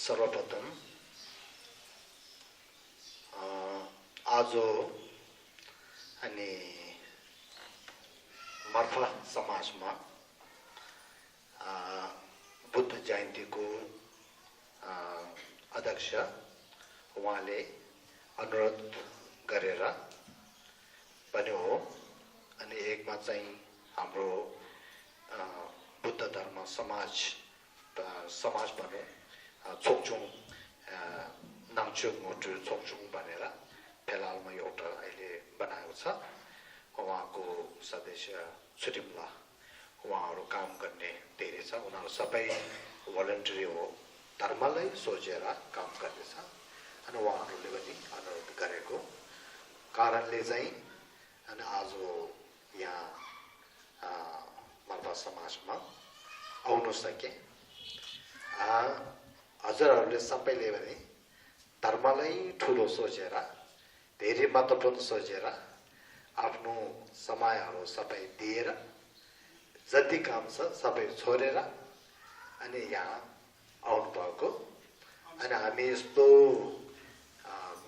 सर्वप्रथम आज अनि मार्फा समाजमा बुद्ध जयन्तीको अध्यक्ष उहाँले अनुरोध गरेर भन्यो हो। अनि एकमा चाहिँ हाम्रो बुद्ध धर्म समाज भनौँ छोकचुङ नामचुङ मोटु छोकचुङ भनेर फिलहालमा एउटा अहिले बनाएको छ। उहाँको सदस्य सुटिमला उहाँहरू काम गर्ने धेरै छ। उनीहरू सबै भलन्टरी हो, धर्मलाई सोचेर काम गर्नेछ। अनि उहाँहरूले पनि अनुरोध गरेको कारणले चाहिँ अनि आज यहाँ मार्फा समाजमा आउन सके। हजुरहरूले सबैले पनि धर्मलाई ठुलो सोचेर धेरै महत्त्वपूर्ण सोचेर आफ्नो समयहरू सबै दिएर जति काम छ सबै छोडेर अनि यहाँ आउनु भएको। अनि हामी यस्तो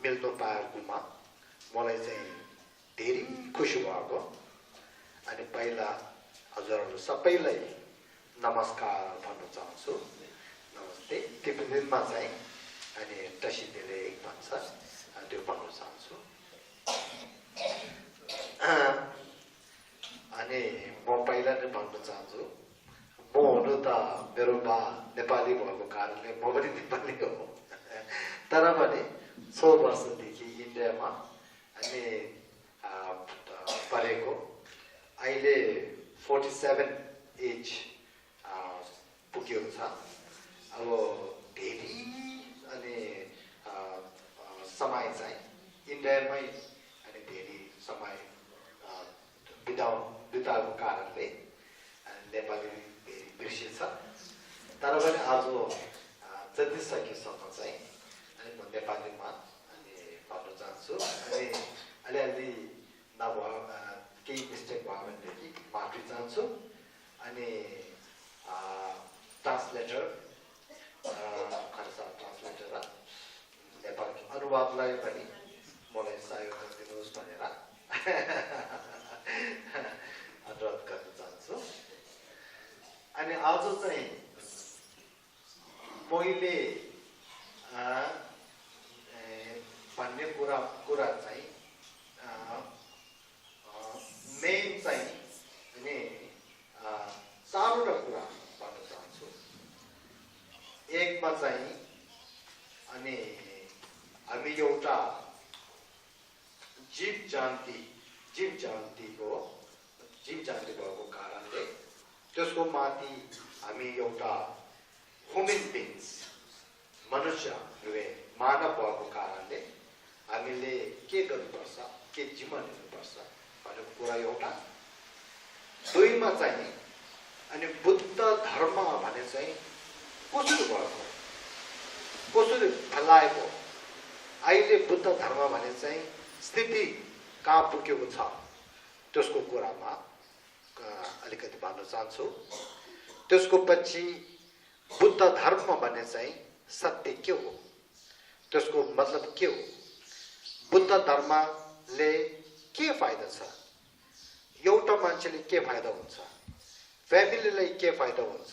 मिल्नु पाएकोमा मलाई चाहिँ धेरै खुसी भएको। अनि पहिला हजुरहरू सबैलाई नमस्कार भन्न चाहन्छु। नमस्ते। तिब्बतीमा चाहिँ अनि टसिदेले भन्छ, त्यो भन्न चाहन्छु। अनि म पहिला नै भन्न चाहन्छु, म हुनु त मेरो बा नेपाली भएको कारणले म पनि नेपाली हो, तर पनि 6 वर्षदेखि इन्डियामा अनि पढेको। अहिले 47 एज पुगेको छ। अब धेरै अनि समय चाहिँ इन्डियामै अनि धेरै समय बिताएको कारणले नेपाली धेरै बिर्सिन्छ। तर पनि आज जति सकेसम्म चाहिँ अनि म नेपालीमा अनि भन्न चाहन्छु। अनि अलिअलि नभए केही मिस्टेक भयो भनेदेखि माफी चाहन्छु। अनि ट्रान्सलेटर ट्रान्सलेटर नेपाली अनुवादलाई पनि मलाई सहयोग गरिदिनुहोस् भनेर अनुरोध गर्न चाहन्छु। अनि आज चाहिँ मैले भन्ने कुरा चाहिँ मेन चाहिँ अनि 4वटा कुरा भन्न चाहन्छु। एकमा चाहिँ अनि हामी एउटा जीव जयन्ती भएको कारणले त्यसको माथि हामी एउटा ह्युमन बिङ्स मनुष्य मानव भएको कारणले हामीले के गर्नुपर्छ, के जीवन लिनुपर्छ भनेको कुरा एउटा। 2मा चाहिँ अनि बुद्ध धर्म भने चाहिँ कसरी भएको, कसरी फैलाएको, अहिले बुद्ध धर्म भने चाहिँ स्थिति कहाँ पुगेको छ त्यसको कुरामा अलिकति भन्न चाहन्छु। त्यसको पछि बुद्ध धर्म भने चाहिँ सत्य के हो, त्यसको मतलब के हो, बुद्ध धर्मले के फाइदा छ, एउटा मान्छेले के फाइदा हुन्छ, फ्यामिलीलाई के फाइदा हुन्छ,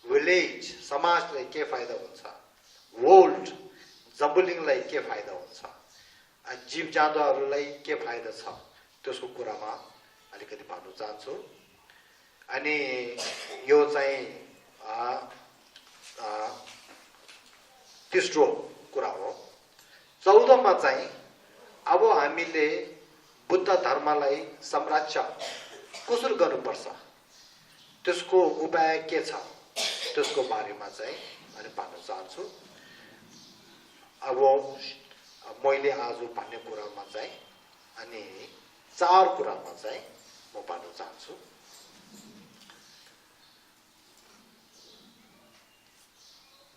विलेज समाजलाई के फाइदा हुन्छ, वर्ल्ड जम्बुलिङलाई के फाइदा हुन्छ, जीव जन्तुहरूलाई के फाइदा छ, त्यसको कुरामा अलिकति भन्न चाहन्छु। अनि यो चाहिँ 3रो कुरा हो। 14मा चाहिँ अब हामीले बुद्ध धर्मलाई संरक्षण कसरी गर्नुपर्छ, त्यसको उपाय के छ, त्यसको बारेमा चाहिँ मैले भन्न चाहन्छु। अब मैले आज भन्ने कुरामा चाहिँ अनि 4 कुरामा चाहिँ म भन्न चाहन्छु।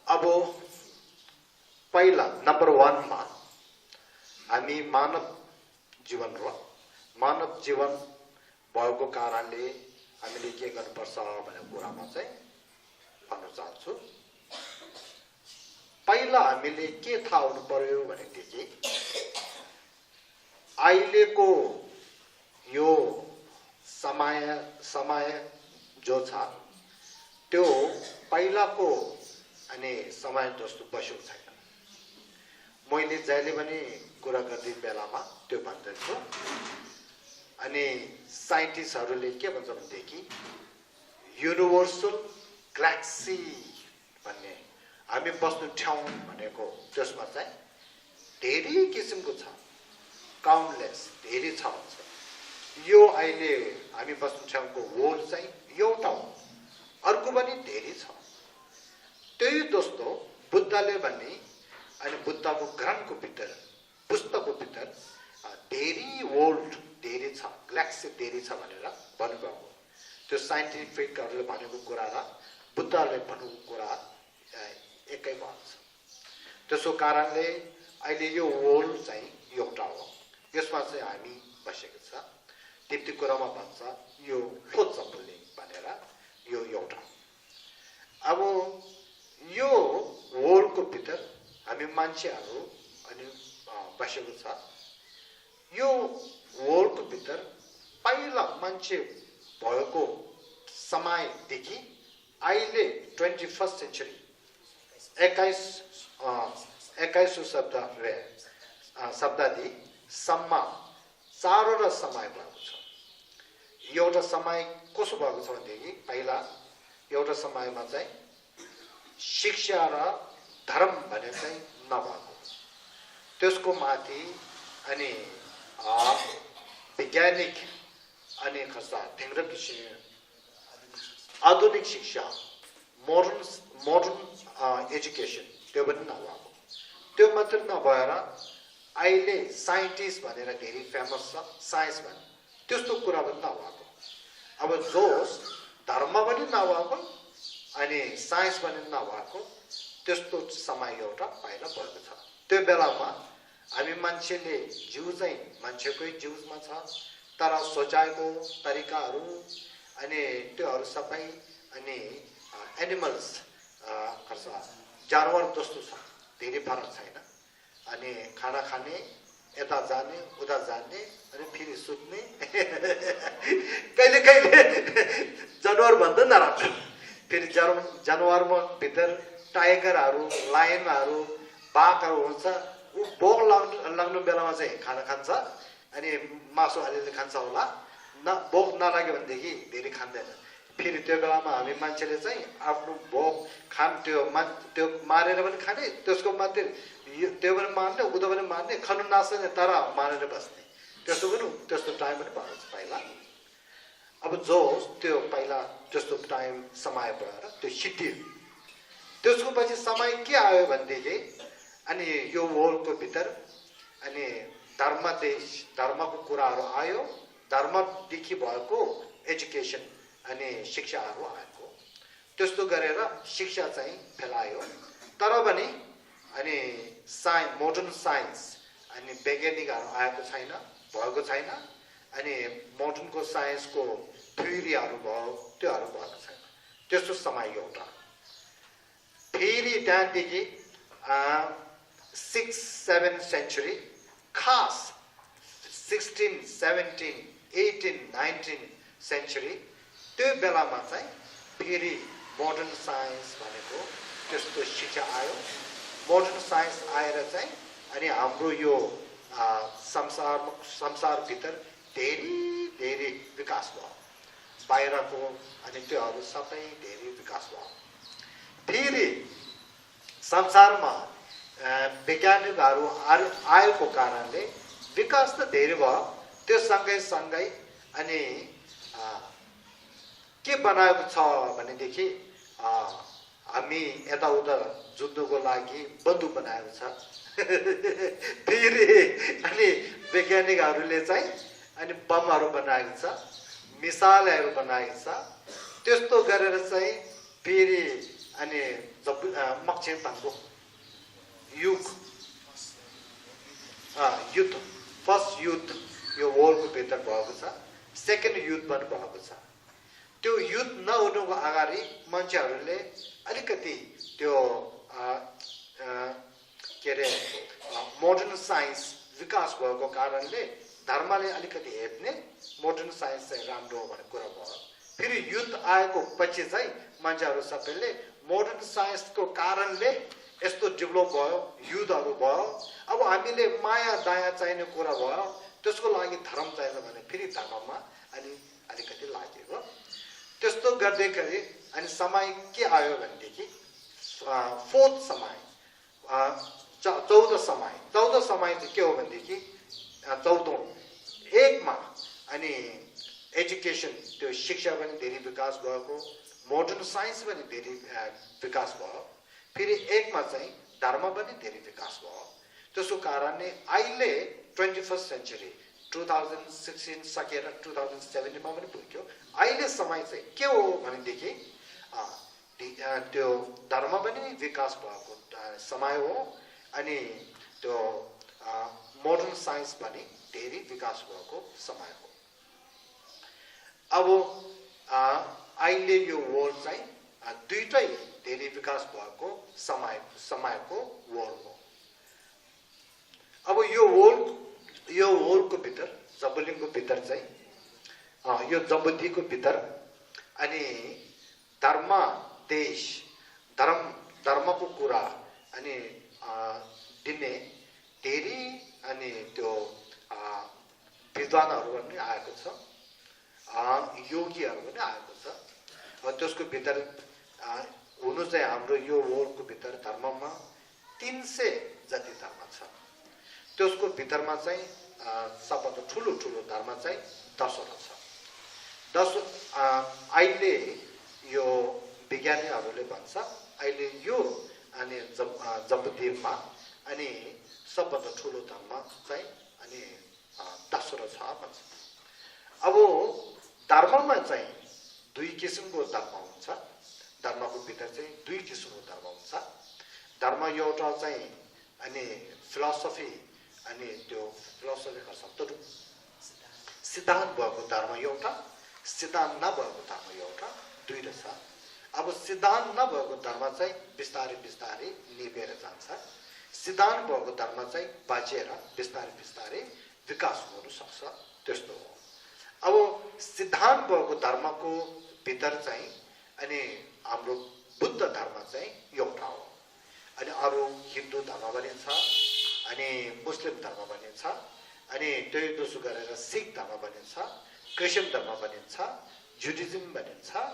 अब पहिला नम्बर 1मा हामी मानव जीवन भएको कारणले हामीले के गर्नुपर्छ भन्ने कुरामा चाहिँ भन्न चाहन्छु। पहिला हामीले के थाहा हुनु पर्यो भनेदेखि अहिलेको यो समय जो छ त्यो पहिलाको अनि समय जस्तो बसेको छैन। मैले जहिले पनि कुरा गर्ने बेलामा त्यो भन्दछु। अनि साइन्टिस्टहरूले के भन्छ भनेदेखि युनिभर्सल ग्यालेक्सी भन्ने हामी बस्नु ठाउँ भनेको त्यसमा चाहिँ धेरै किसिमको छ, काउन्टलेस धेरै छ भन्छ। यो अहिले हामी बस्नु ठाउँको वर्ल्ड चाहिँ एउटा हो, अर्को पनि धेरै छ। त्यही जस्तो बुद्धले भन्ने अनि बुद्धको ग्रन्थको भित्र पुस्तकको भित्र धेरै वर्ल्ड धेरै छ, ग्यालेक्सी धेरै छ भनेर भन्नुभएको। त्यो साइन्टिफिकहरूले भनेको कुरा र बुद्धले भनेको कुरा एकै भएको छ। त्यसो कारणले अहिले यो वर्ल्ड चाहिँ एउटा हो, यसमा चाहिँ हामी बसेको छ। त्यति कुरामा भन्छ यो खोज्छले भनेर यो एउटा। अब यो वर्ल्डको भित्र हामी मान्छेहरू अनि बसेको छ। यो वर्ल्डको भित्र पहिला मान्छे भएको समयदेखि अहिले 21st सेन्चुरी 21औं शताब्दीसम्म चारवटा समय भएको छ। एउटा समय कसो भएको छ भनेदेखि पहिला एउटा समयमा चाहिँ शिक्षा र धर्म भने चाहिँ नभएको, त्यसको माथि अनि वैज्ञानिक अनि खसा ढिङ्ग्रा आधुनिक शिक्षा मोडर्न एजुकेसन त्यो पनि नभएको। त्यो मात्र नभएर अहिले साइन्टिस्ट भनेर धेरै फेमस छ, साइन्स भन्ने त्यस्तो कुरा पनि नभएको। अब जोस धर्म पनि नभएको अनि साइन्स पनि नभएको त्यस्तो समय एउटा पहिला भएको छ। त्यो बेलामा हामी मान्छेले जिउ चाहिँ मान्छेकै जिउमा छ, तर सोचाइको तरिकाहरू अनि त्योहरू सबै अनि एनिमल्स जानवर जस्तो छ, धेरै फरक छैन। अनि खाना खाने, यता जाने उता जाने अनि फेरि सुत्ने कहिले कहिले जनावर भन्दा नराम्रो। फेरि जनावरमा भित्र टाइगरहरू, लायनहरू, बाघहरू हुन्छ। ऊ भोक लाग्नु बेलामा चाहिँ खाना खान्छ अनि मासु अलिअलि खान्छ होला, भोक नलाग्यो भनेदेखि धेरै खाँदैन। फेरि त्यो बेलामा हामी मान्छेले चाहिँ आफ्नो भोक त्यो मारेर पनि खाने, त्यसको मात्रै त्यो पनि मार्ने, उता पनि मार्ने, खानु नसक्ने तर मारेर बस्ने, त्यस्तो टाइम पनि भएको छ पहिला। अब जो त्यो पहिला त्यस्तो टाइम समय भएर त्यो सिद्धियो। त्यसको पछि समय के आयो भनेदेखि अनि यो वर्ल्डको भित्र अनि धर्मको कुराहरू आयो, धर्मदेखि भएको एजुकेसन अनि शिक्षाहरू आएको। त्यस्तो गरेर शिक्षा चाहिँ फैलायो। तर पनि अनि मोडर्न साइन्स अनि वैज्ञानिकहरू आएको छैन, भएको छैन। अनि मोडर्नको साइन्सको थ्योरीहरू भयो, त्योहरू भएको छैन। त्यस्तो समय एउटा। फेरि त्यहाँदेखि 6-7 सेन्चुरी, खास 16, 17, 18, 19 सेन्चुरी त्यो बेलामा चाहिँ फेरि मोडर्न साइन्स भनेको त्यस्तो शिक्षा आयो। मोडर्न साइन्स आएर चाहिँ अनि हाम्रो यो संसारभित्र धेरै विकास भयो। बाहिरको अनि त्योहरू सबै धेरै विकास भयो। फेरि संसारमा वैज्ञानिकहरू आएको कारणले विकास त धेरै भयो। त्यो सँगै अनि के बनाएको छ भनेदेखि हामी यताउता जुद्धको लागि बन्दुक बनाएको छ। फेरि अनि वैज्ञानिकहरूले चाहिँ अनि बमहरू बनाएको छ, मिसाइलहरू बनाएको छ। त्यस्तो गरेर चाहिँ फेरि अनि मक्सिमको युद्ध फर्स्ट युद्ध यो वर्ल्डको भित्र भएको छ। सेकेन्ड युद्ध पनि भएको छ। त्यो युद्ध नहुनुको अगाडि मान्छेहरूले अलिकति त्यो मोडर्न साइन्स विकास भएको कारणले धर्मले अलिकति हेप्ने मोडर्न साइन्स चाहिँ राम्रो हो भन्ने कुरा भयो फेरि युद्ध आएको पछि चाहिँ मान्छेहरू सबैले मोडर्न साइन्सको कारणले यस्तो डेभलप भयो युद्धहरू भयो अब हामीले माया दया चाहिने कुरा भयो त्यसको लागि धर्म चाहिन्छ भने फेरि धर्ममा अलिकति लागेको त्यस्तो गर्दै गरे अनि समय के आयो भनेदेखि फोर्थ समय 14 समय चाहिँ के हो भनेदेखि 14औं एकमा अनि एजुकेसन त्यो शिक्षा पनि धेरै विकास भएको मोडर्न साइन्स पनि धेरै विकास भयो फेरि एकमा चाहिँ धर्म पनि धेरै विकास भयो त्यसको कारणले अहिले 21st सेन्चुरी 2016 सकेर 2017 मा पनि पुग्यो अहिले समय चाहिँ के हो भनेदेखि त्यो धर्म पनि विकास भएको समय हो अनि त्यो मोडर्न साइन्स पनि धेरै विकास भएको समय हो अब अहिले यो वर्ल्ड चाहिँ दुईटै धेरै विकास भएको समयको वर्ल्ड हो अब यो वर्ल्डको भित्र जम्बुलिङको भित्र चाहिँ यो जम्बुदीको भित्र अनि धर्म देश धर्मको कुरा अनि दिने धेरै अनि त्यो विद्वानहरू पनि आएको छ योगीहरू पनि आएको छ त्यसको भित्र हुनु चाहिँ हाम्रो यो वर्ल्डको भित्र धर्ममा 300 जति धर्म छ त्यसको भित्रमा चाहिँ सबभन्दा ठुलो धर्म चाहिँ 10वटा छ 10 अहिले यो विज्ञानीहरूले भन्छ अहिले यो अनि जम्बुद्वीपमा अनि सबभन्दा ठुलो धर्म चाहिँ अनि 10वटा छ भन्छ अब धर्ममा चाहिँ दुई किसिमको धर्म हुन्छ धर्मको भित्र चाहिँ दुई किसिमको धर्म हुन्छ धर्म एउटा चाहिँ अनि फिलोसफी अनि त्यो फिलोसफीको शब्दहरू सिद्धान्त भएको धर्म एउटा सिद्धान्त नभएको धर्म एउटा दुईटा छ अब सिद्धान्त नभएको धर्म चाहिँ बिस्तारै निभेर जान्छ सिद्धान्त भएको धर्म चाहिँ बाँचेर बिस्तारै विकास हुन सक्छ त्यस्तो हो अब सिद्धान्त भएको धर्मको भित्र चाहिँ अनि हाम्रो बुद्ध धर्म चाहिँ एउटा हो अनि अरू हिन्दू धर्म पनि छ अनि मुस्लिम धर्म पनि छ अनि त्यही दोस्रो गरेर सिख धर्म पनि छ क्रिस्चियन धर्म पनि छ जुडिज्म पनि छ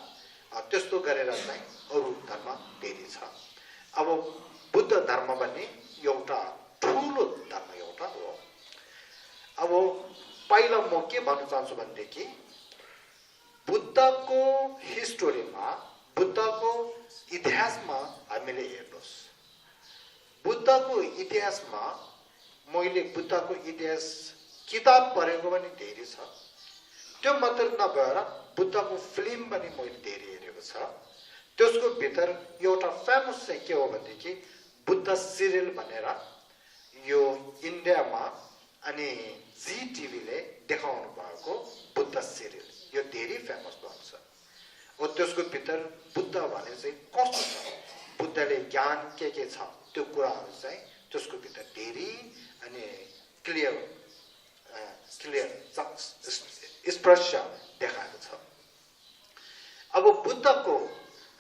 त्यस्तो गरेर चाहिँ अरू धर्म धेरै छ अब बुद्ध धर्म पनि एउटा ठुलो धर्म एउटा हो अब पहिला म के भन्न चाहन्छु भनेदेखि बुद्धको हिस्टोरीमा बुद्धको इतिहासमा हामीले हेर्नुहोस् बुद्धको इतिहासमा मैले बुद्धको इतिहास किताब पढेको पनि धेरै छ त्यो मात्र नभएर बुद्धको फिल्म पनि मैले धेरै हेरेको छ त्यसको भित्र एउटा फेमस चाहिँ के हो भनेदेखि बुद्ध सिरियल भनेर यो इन्डियामा अनि जी टिभीले देखाउनु भएको बुद्ध सिरियल यो धेरै फेमस भएको छ हो त्यसको भित्र बुद्ध भने चाहिँ कस्तो छ बुद्धले ज्ञान के छ त्यो कुराहरू चाहिँ त्यसको भित्र धेरै अनि क्लियर स्पष्ट देखाएको छ अब बुद्धको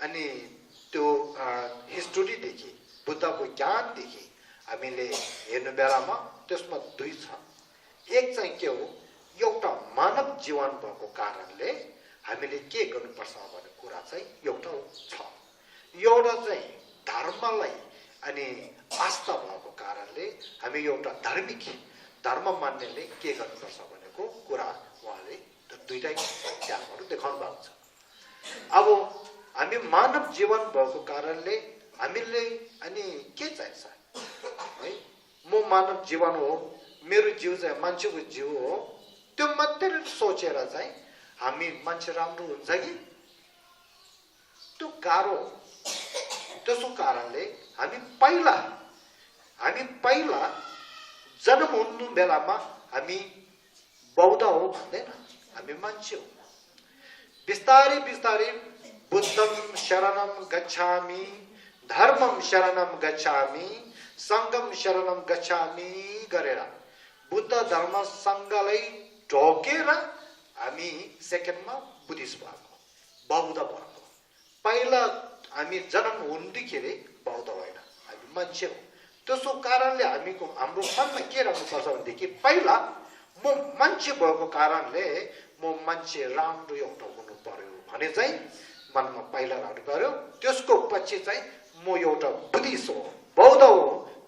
अनि त्यो हिस्टोरीदेखि बुद्धको ज्ञानदेखि हामीले हेर्नु बेलामा त्यसमा दुई छ एक चाहिँ के हो एउटा मानव जीवन भएको कारणले हामीले के गर्नुपर्छ भन्ने कुरा चाहिँ एउटा छ एउटा चाहिँ धर्मलाई अनि आस्था भएको कारणले हामी एउटा धार्मिक धर्म मान्नेले के गर्नुपर्छ भनेको कुरा उहाँले दुईटै ध्यानहरू देखाउनु भएको छ अब हामी मानव जीवन भएको कारणले हामीले अनि के चाहिन्छ है म मानव जीवन हो मेरो जीव चाहिँ मान्छेको जीव हो त्यो मात्रै सोचेर चाहिँ हामी मान्छे राम्रो हुन्छ कि त्यो गाह्रो त्यसको कारणले हामी पहिला जन्म हुनु बेलामा हामी बौद्ध हो भन्दैन हामी मान्छे हो बिस्तारै बुद्धं शरणं गच्छामि धर्मं शरणं गच्छामि सङ्गम शरणम गच्छामि गरेर बुद्ध धर्म सङ्घलाई ढोकेर हामी सेकेन्डमा बुद्धिस्ट भएको, बौद्ध भएको। पहिला हामी जन्म हुँदाखेरि बौद्ध होइन, हामी मान्छे हो। त्यसो कारणले हाम्रो मनमा के राख्नुपर्छ भनेदेखि पहिला म मान्छे भएको कारणले म मान्छे राम्रो एउटा हुनु पर्यो भने चाहिँ मनमा पहिला राख्नु पर्यो। त्यसको पछि चाहिँ म एउटा बुद्धिस्ट हो, बौद्ध हो,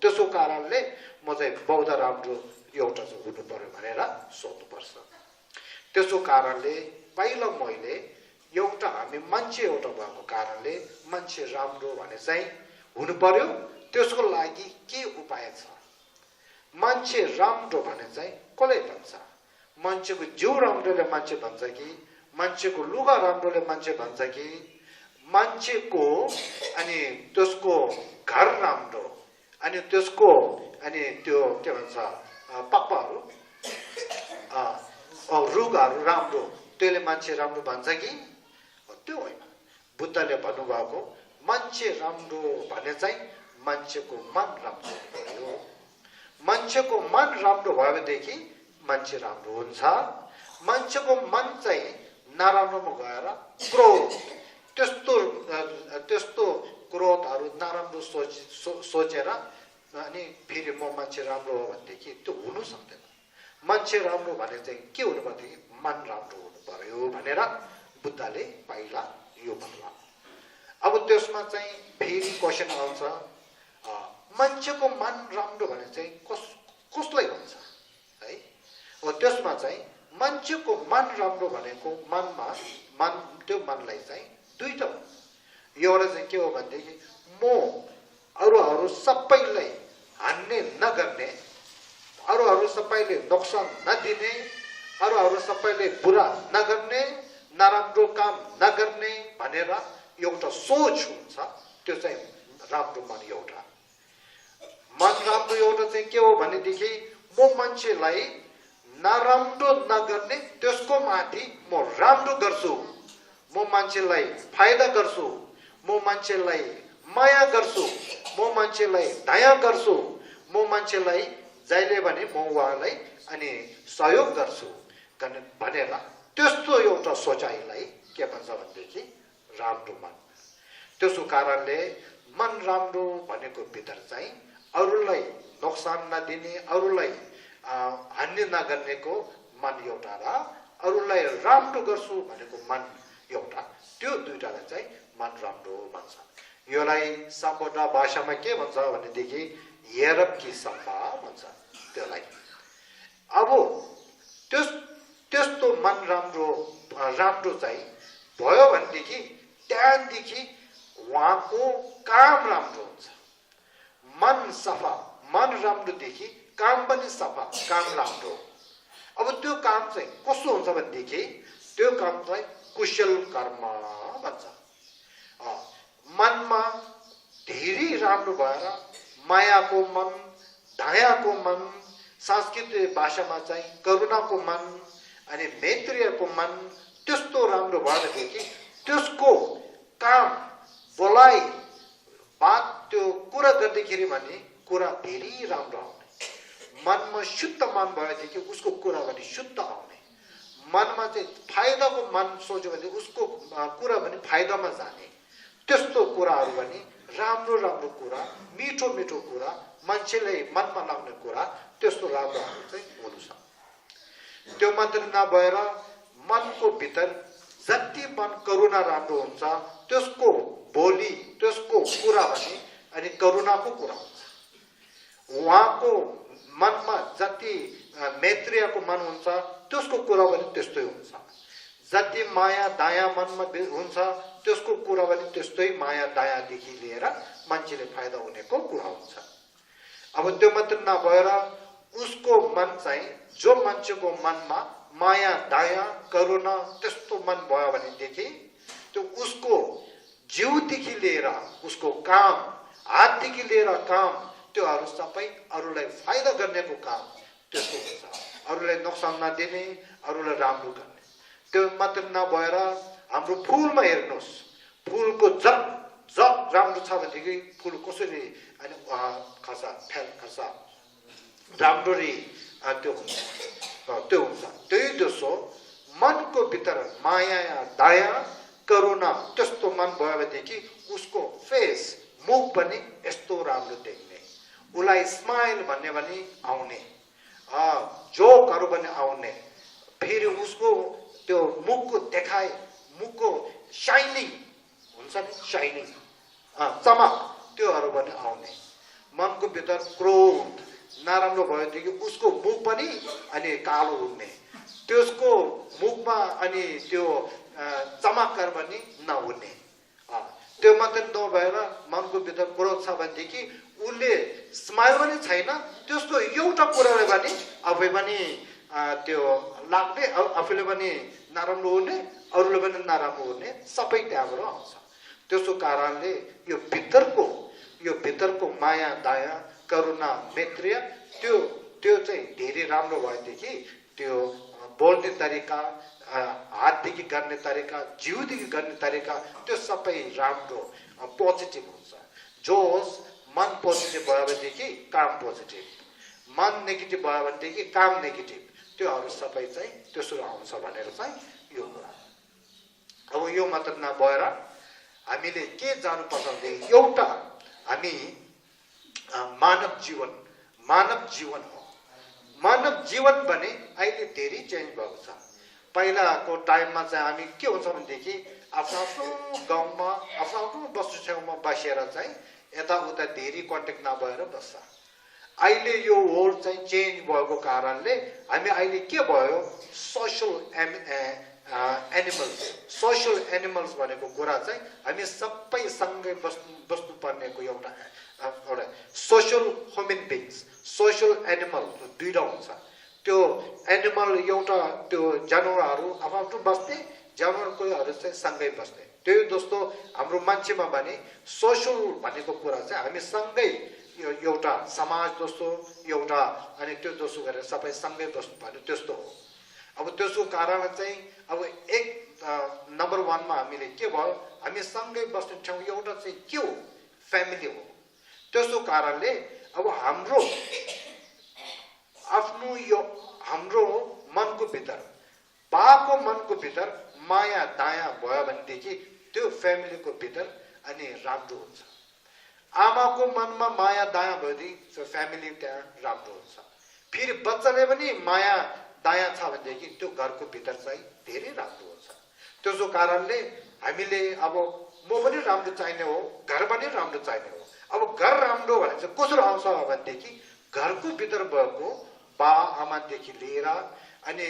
त्यसो कारणले म चाहिँ बौद्ध राम्रो एउटा चाहिँ हुनु पर्यो भनेर सोच्नुपर्छ। त्यसो कारणले पहिला मैले एउटा हामी मान्छे एउटा भएको कारणले मान्छे राम्रो भने चाहिँ हुनु पर्यो। त्यसको लागि के उपाय छ? मान्छे राम्रो भने चाहिँ कसले भन्छ? मान्छेको जिउ राम्रोले मान्छे भन्छ कि मान्छेको लुगा राम्रोले मान्छे भन्छ कि मान्छेको अनि त्यसको घर राम्रो अनि त्यसको अनि त्यो के भन्छ पप्पाहरू रुखहरू राम्रो त्यसले मान्छे राम्रो भन्छ कि? त्यो होइन। बुद्धले भन्नुभएको मान्छे राम्रो भने चाहिँ मान्छेको मन राम्रो भयो। मान्छेको मन राम्रो भएदेखि मान्छे राम्रो हुन्छ। मान्छेको मन चाहिँ नराम्रोमा गएर क्रोध त्यस्तो क्रोधहरू नराम्रो सोचेर अनि फेरि म मान्छे राम्रो हो भनेदेखि त्यो हुनु सक्दैन। मान्छे राम्रो भने चाहिँ के हुनु पर्दाखेरि मन राम्रो हुनु पर्यो भनेर बुद्धले पहिला यो भन्नुभयो। अब त्यसमा चाहिँ फेरि क्वेसन आउँछ, मान्छेको मन राम्रो भने चाहिँ कसलाई भन्छ है? हो त्यसमा चाहिँ मान्छेको मन राम्रो भनेको त्यो मनलाई चाहिँ दुईटा हो। एउटा चाहिँ के हो भनेदेखि म अरूहरू सबैलाई हान्ने नगर्ने, अरूहरू सबैले नोक्सान नदिने, अरूहरू सबैले बुरा नगर्ने, नराम्रो काम नगर्ने भनेर एउटा सोच हुन्छ। त्यो चाहिँ राम्रो मन एउटा। मन राम्रो एउटा चाहिँ के हो भनेदेखि म मान्छेलाई नराम्रो नगर्ने, त्यसको माथि म राम्रो गर्छु, म मान्छेलाई फाइदा गर्छु, म मान्छेलाई माया गर्छु, म मान्छेलाई दया गर्छु, म मान्छेलाई जहिले भने म उहाँलाई अनि सहयोग गर्छु भनेर त्यस्तो एउटा सोचाइलाई के भन्छ भनेदेखि राम्रो मन। त्यसो कारणले मन राम्रो भनेको भित्र चाहिँ अरूलाई नोक्सान नदिने, अरूलाई हानि नगर्नेको मन एउटा र अरूलाई राम्रो गर्छु भनेको मन एउटा, त्यो दुईटालाई चाहिँ मन राम्रो भन्छ। योलाई सम्बोधा भाषामा के भन्छ भनेदेखि हेरप कि सम्भा भन्छ त्यसलाई। अब त्यस्तो मन राम्रो चाहिँ भयो भनेदेखि त्यहाँदेखि उहाँको काम राम्रो हुन्छ। मन सफा, मन राम्रोदेखि काम पनि सफा, काम राम्रो। अब त्यो काम चाहिँ कस्तो हुन्छ भनेदेखि त्यो काम चाहिँ कुशल कर्म भन्छ। मनमा धेरै राम्रो भएर मायाको मन, दयाको मन, सांस्कृतिक भाषामा चाहिँ करुणाको मन अनि मैत्रीको मन, त्यस्तो राम्रो भएदेखि त्यसको काम बोलाइ बात त्यो कुरा गर्दाखेरि भने कुरा धेरै राम्रो आउने। मनमा शुद्ध मन भएदेखि उसको कुरा पनि शुद्ध आउने। मनमा चाहिँ फाइदाको मन सोच्यो भने उसको कुरा पनि फाइदामा जाने। त्यस्तो कुराहरू पनि राम्रो राम्रो कुरा, मिठो मिठो कुरा, मान्छेलाई मनमा लाग्ने कुरा, त्यस्तो राम्रोहरू चाहिँ हुनु सक्छ। त्यो मात्र नभएर मनको भित्र जति मन करुणा राम्रो हुन्छ त्यसको बोली, त्यसको कुरा भने अनि करुणाको कुरा हुन्छ। उहाँको मनमा जति मैत्रीको मन हुन्छ त्यसको कुरा पनि त्यस्तै हुन्छ। जति माया दया मनमा हुन्छ त्यसको कुरा पनि त्यस्तै माया दयादेखि लिएर मान्छेले फाइदा हुनेको कुरा हुन्छ। अब त्यो मात्र नभएर उसको मन चाहिँ जो मान्छेको मनमा माया दया करुणा त्यस्तो मन भयो भनेदेखि त्यो उसको जिउदेखि लिएर उसको काम, हातदेखि लिएर काम, त्योहरू सबै अरूलाई फाइदा गर्नेको काम त्यस्तो हुन्छ। अरूलाई नोक्सान नदिने, अरूलाई राम्रो गर्ने। त्यो मात्र नभएर हाम्रो फुलमा हेर्नुहोस्, फुलको जब जब राम्रो छ भनेदेखि फुल कसरी अनि खर्च फेल खर्च राम्ररी त्यो हुन्छ त्यही दोस्रो मनको भित्र माया दया करुणा त्यस्तो मन भयो भनेदेखि उसको फेस मुख पनि यस्तो राम्रो देख्ने उसलाई स्माइल भन्ने पनि आउने जोकहरू पनि आउने फेरि उसको त्यो मुखको देखाइ मुखको शाइनिङ हुन्छ नि शाइनिङ चमक त्योहरू पनि आउने मनको भित्र क्रोध नराम्रो भएदेखि उसको मुख पनि अनि कालो हुने त्यसको मुखमा अनि त्यो चमत्कार पनि नहुने त्यो मात्रै नभएर मनको भित्र क्रोध छ भनेदेखि उसले स्माइल पनि छैन त्यसको एउटा कुराले पनि आफै पनि त्यो लाग्ने आफूले पनि नराम्रो हुने अरूले पनि नराम्रो हुने सबै त्यहाँबाट आउँछ त्यसको कारणले यो भित्रको माया दया करुणा मैत्रीय त्यो चाहिँ धेरै राम्रो भएदेखि त्यो बोल्ने तरिका हातदेखि गर्ने तरिका जिउदेखि गर्ने तरिका त्यो सबै राम्रो पोजिटिभ हुन्छ जोस मन पोजिटिभ भयो भनेदेखि काम पोजिटिभ मन नेगेटिभ भयो भनेदेखि काम नेगेटिभ त्योहरू सबै चाहिँ त्यसो आउँछ भनेर चाहिँ यो कुरा अब यो मात्र नभएर हामीले के जानुपर्छ भनेदेखि एउटा हामी मानव जीवन हो मानव जीवन भने अहिले धेरै चेन्ज भएको छ पहिलाको टाइममा चाहिँ हामी के हुन्छ भनेदेखि आफ्नो गाउँमा आफ्नो वस्तु छेउमा बसेर चाहिँ यताउता धेरै कन्ट्याक्ट नभएर बस्छ अहिले यो वर्ल्ड चाहिँ चेन्ज भएको कारणले हामी अहिले के भयो सोशल एनिमल्स भनेको कुरा चाहिँ हामी सबै सँगै बस्नु पर्नेको एउटा social human beings social animal दुईटा हुन्छ त्यो एनिमल एउटा त्यो जनावरहरू आफ्नो बस्ने जनावरकोहरू चाहिँ सँगै बस्ने त्यही जस्तो हाम्रो मान्छेमा भने सोशल भनेको कुरा चाहिँ हामी सँगै एउटा समाज जस्तो एउटा अनि त्यो जस्तो गरेर सबै सँगै बस्नु पर्ने त्यस्तो हो अब त्यसको कारण चाहिँ अब एक नम्बर 1 मा हामीले के भयो हामी सँगै बस्ने ठाउँ एउटा चाहिँ के हो फ्यामिली हो त्यसको कारणले अब हाम्रो मनको भित्र बाको मनको भित्र माया दया भयो भनेदेखि त्यो फ्यामिलीको भित्र अनि राम्रो हुन्छ आमाको मनमा माया दया भएदेखि त्यो फ्यामिली त्यहाँ राम्रो हुन्छ फेरि बच्चाले पनि माया दया छ भनेदेखि त्यो घरको भित्र चाहिँ धेरै राम्रो हुन्छ त्यसो कारणले हामीले अब म पनि राम्रो चाहिने हो घर पनि राम्रो चाहिने हो अब घर राम्रो भने चाहिँ कसरी आउँछ भनेदेखि घरको भित्र भएको बा आमादेखि लिएर अनि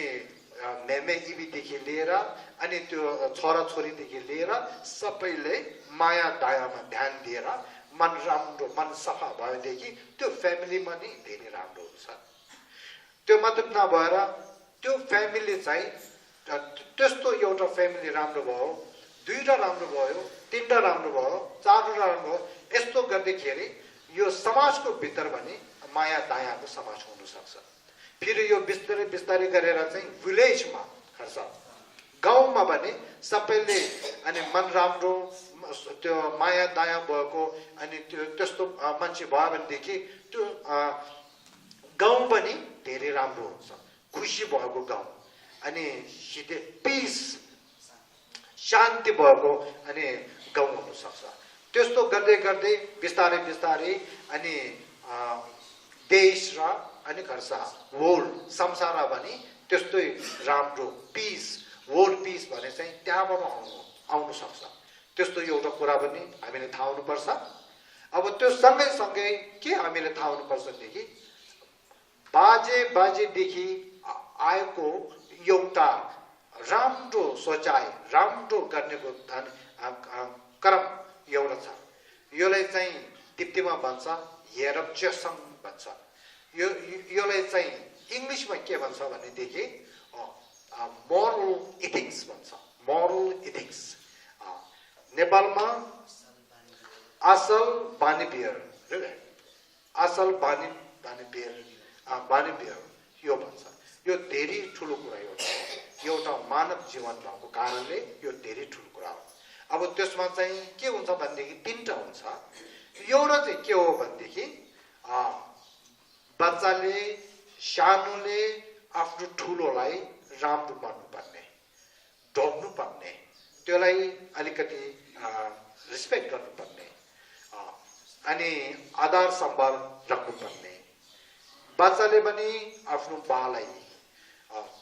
मेमे इबीदेखि लिएर अनि त्यो छोरा छोरीदेखि लिएर सबैले माया दयामा ध्यान दिएर मन राम्रो मन सफा भएदेखि त्यो फ्यामिलीमा नि धेरै राम्रो हुन्छ त्यो मात्र नभएर त्यो फ्यामिली चाहिँ त्यस्तो एउटा फ्यामिली राम्रो भयो दुईटा राम्रो भयो तीनटा राम्रो भयो चारवटा राम्रो भयो यस्तो गर्दाखेरि यो समाजको भित्र पनि माया दयाको समाज हुन सक्छ फेरि यो बिस्तारै बिस्तारै गरेर चाहिँ भिलेजमा खर्च गाउँमा भने सबैले अनि मन राम्रो त्यो माया दया भएको अनि त्यो त्यस्तो मान्छे भयो भनेदेखि त्यो गाउँ पनि धेरै राम्रो हुन्छ खुसी भएको गाउँ अनि पिस शान्ति भएको अनि गाउँ हुन सक्छ त्यस्तो गर्दै गर्दै बिस्तारै बिस्तारै अनि देश र अनि खर्च वर्ल्ड संसार पनि त्यस्तै राम्रो पिस वर्ल्ड पिस भने चाहिँ त्यहाँबाट आउन सक्छ त्यस्तो एउटा कुरा पनि हामीले थाहा हुनुपर्छ अब त्यो सँगै के हामीले थाहा हुनुपर्छ भनेदेखि बाजेदेखि आएको एउटा राम्रो सोचाइ राम्रो गर्नेको क्रम एउटा छ योलाई चाहिँ दिप्तीमा भन्छ हेरप्चेसङ भन्छ योलाई चाहिँ इङ्ग्लिसमा के भन्छ भनेदेखि मोरल इथिक्स भन्छ मोरल इथिक्स नेपालमा असल बानी बियर यो भन्छ यो धेरै ठुलो कुरा एउटा मानव जीवन भएको कारणले यो धेरै ठुलो कुरा हो अब त्यसमा चाहिँ के हुन्छ भनेदेखि तीनटा हुन्छ। एउटा चाहिँ के हो भनेदेखि बच्चाले सानोले आफ्नो ठुलोलाई राम्रो मान्नुपर्ने, ढोग्नुपर्ने, त्यसलाई अलिकति रेस्पेक्ट गर्नुपर्ने, अनि आदर सम्मान राख्नुपर्ने। बच्चाले पनि आफ्नो बालाई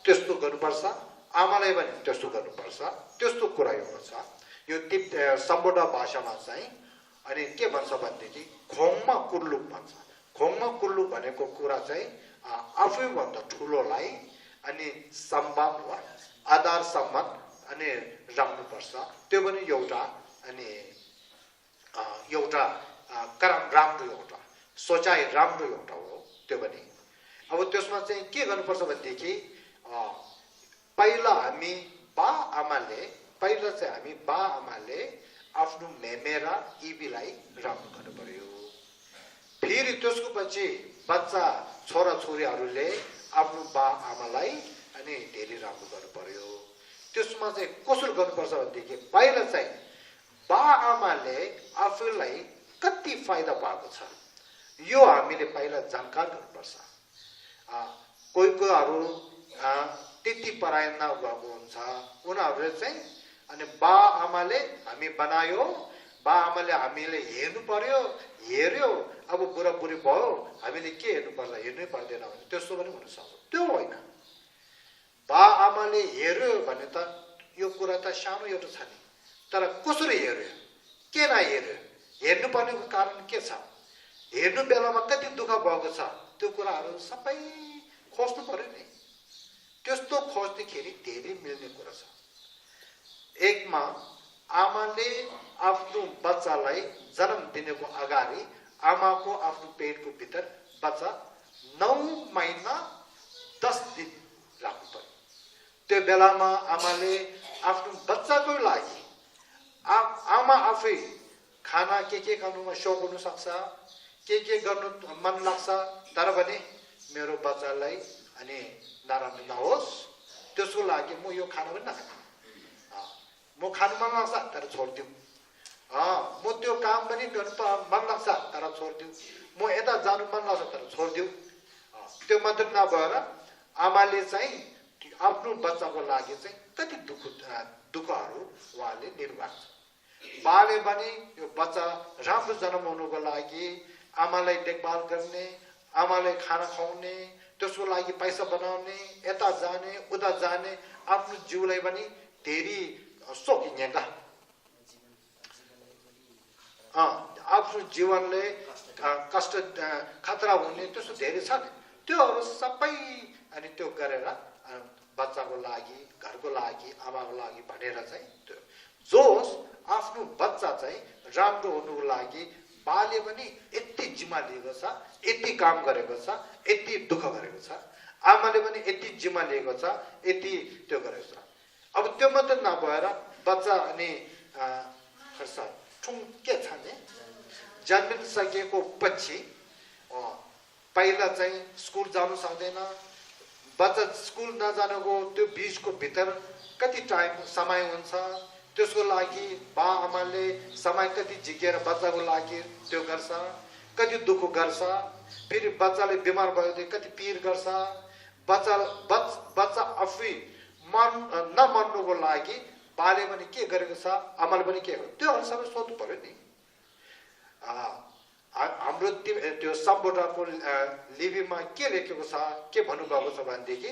त्यस्तो गर्नुपर्छ, आमालाई पनि त्यस्तो गर्नुपर्छ। त्यस्तो कुरा एउटा छ। यो सम्बोधा भाषामा चाहिँ अनि के भन्छ भनेदेखि खोङमा कुल्लु भन्छ। खोङमा कुल्लु भनेको कुरा चाहिँ आफैभन्दा ठुलोलाई अनि सम्मान वा आदर सम्मान अनि राख्नुपर्छ। त्यो पनि एउटा अनि एउटा कर्म राम्रो, एउटा सोचाइ राम्रो एउटा हो त्यो पनि। अब त्यसमा चाहिँ के गर्नुपर्छ भनेदेखि पहिला चाहिँ बा आमाले आफ्नो मेमेरा इबीलाई राम्रो गर्नु पर्यो। फेरि त्यसको पछि बच्चा छोरा छोरीहरूले आफ्नो बा आमालाई अनि धेरै राम्रो गर्नु पर्यो। त्यसमा चाहिँ कसरी गर्नुपर्छ भनेदेखि पहिला चाहिँ बा आमाले आफूलाई कति फाइदा भएको छ यो हामीले पहिला जानकार गर्नुपर्छ। कोहीहरू त्यति पढाइ नगएको हुन्छ, उनीहरूले चाहिँ अनि बा आमाले हामी बनायो, बा आमाले हामीले हेर्नु पर्यो, हेर्यो, अब बुढाबुढी भयो हामीले के हेर्नुपर्छ, हेर्नै पर्दैन भने त्यस्तो पनि हुनसक्छ। त्यो होइन। बा आमाले हेर्यो भने त यो कुरा त सानो एउटा छ नि, तर कसरी हेर्यो, के नहेर्यो, हेर्नुपर्नेको कारण के छ, हेर्नु बेलामा कति दुःख भएको छ, त्यो कुराहरू सबै खोज्नु पर्यो नि। त्यस्तो खोज्दाखेरि धेरै मिल्ने कुरा छ। एकमा आमाले आफ्नो बच्चालाई जन्म दिनको अगाडि आमाको आफ्नो पेटको भित्र बच्चा 9 महिना 10 दिन राख्नु पर्यो। त्यो बेलामा आमाले आफ्नो बच्चाको लागि आमा आफै खाना के गर्नुमा सोख हुन सक्छ, के गर्नु मन लाग्छ, तर पनि मेरो बच्चालाई अनि नराम्रो नहोस् त्यसको लागि म यो खाना पनि नखाने, म खानु मन लाग्छ तर छोडिदिऊ, म त्यो काम पनि गर्नु मन लाग्छ तर छोडिदिऊ, म यता जानु मन लाग्छ तर छोडिदिऊ। त्यो मात्र नभएर आमाले चाहिँ आफ्नो बच्चाको लागि चाहिँ कति दुःखहरू उहाँले निर्वाह गर्छ। बाले पनि यो बच्चा राम्रो जन्म हुनुको लागि आमालाई देखभाल गर्ने, आमालाई खाना खुवाउने, त्यसको लागि पैसा बनाउने, यता जाने उता जाने, आफ्नो जिउलाई पनि धेरै सोकिन्छ। आफ्नो जीवनले कष्ट खतरा हुने त्यस्तो धेरै छ नि। त्योहरू सबै अनि त्यो गरेर बच्चाको लागि, घरको लागि, आमाको लागि भनेर चाहिँ त्यो जोस आफ्नो बच्चा चाहिँ राम्रो हुनुको लागि बाले पनि यति जिम्मा लिएको छ, यति काम गरेको छ, यति दुःख गरेको छ, आमाले पनि यति जिम्मा लिएको छ, यति त्यो गरेको छ। अब त्यो मात्र नभएर बच्चा अनि खर्च ठुङ के छ नि, जन्मिसकेको पछि पहिला चाहिँ स्कुल जानु सक्दैन। बच्चा स्कुल नजानुको त्यो बिचको भित्र कति टाइम समय हुन्छ, त्यसको लागि बा आमाले समय कति झिकेर बच्चाको लागि त्यो गर्छ, कति दुःख गर्छ। फेरि बच्चाले बिमार भयो कति पिर गर्छ। बच्चा आफै नमन्नुको लागि बाले पनि के गरेको छ, आमाले पनि के गर्यो, त्योहरू सबै सोध्नु पर्यो नि। हाम्रो त्यो सम्बोधनको लिपिमा के लेखेको छ, के भन्नुभएको छ भनेदेखि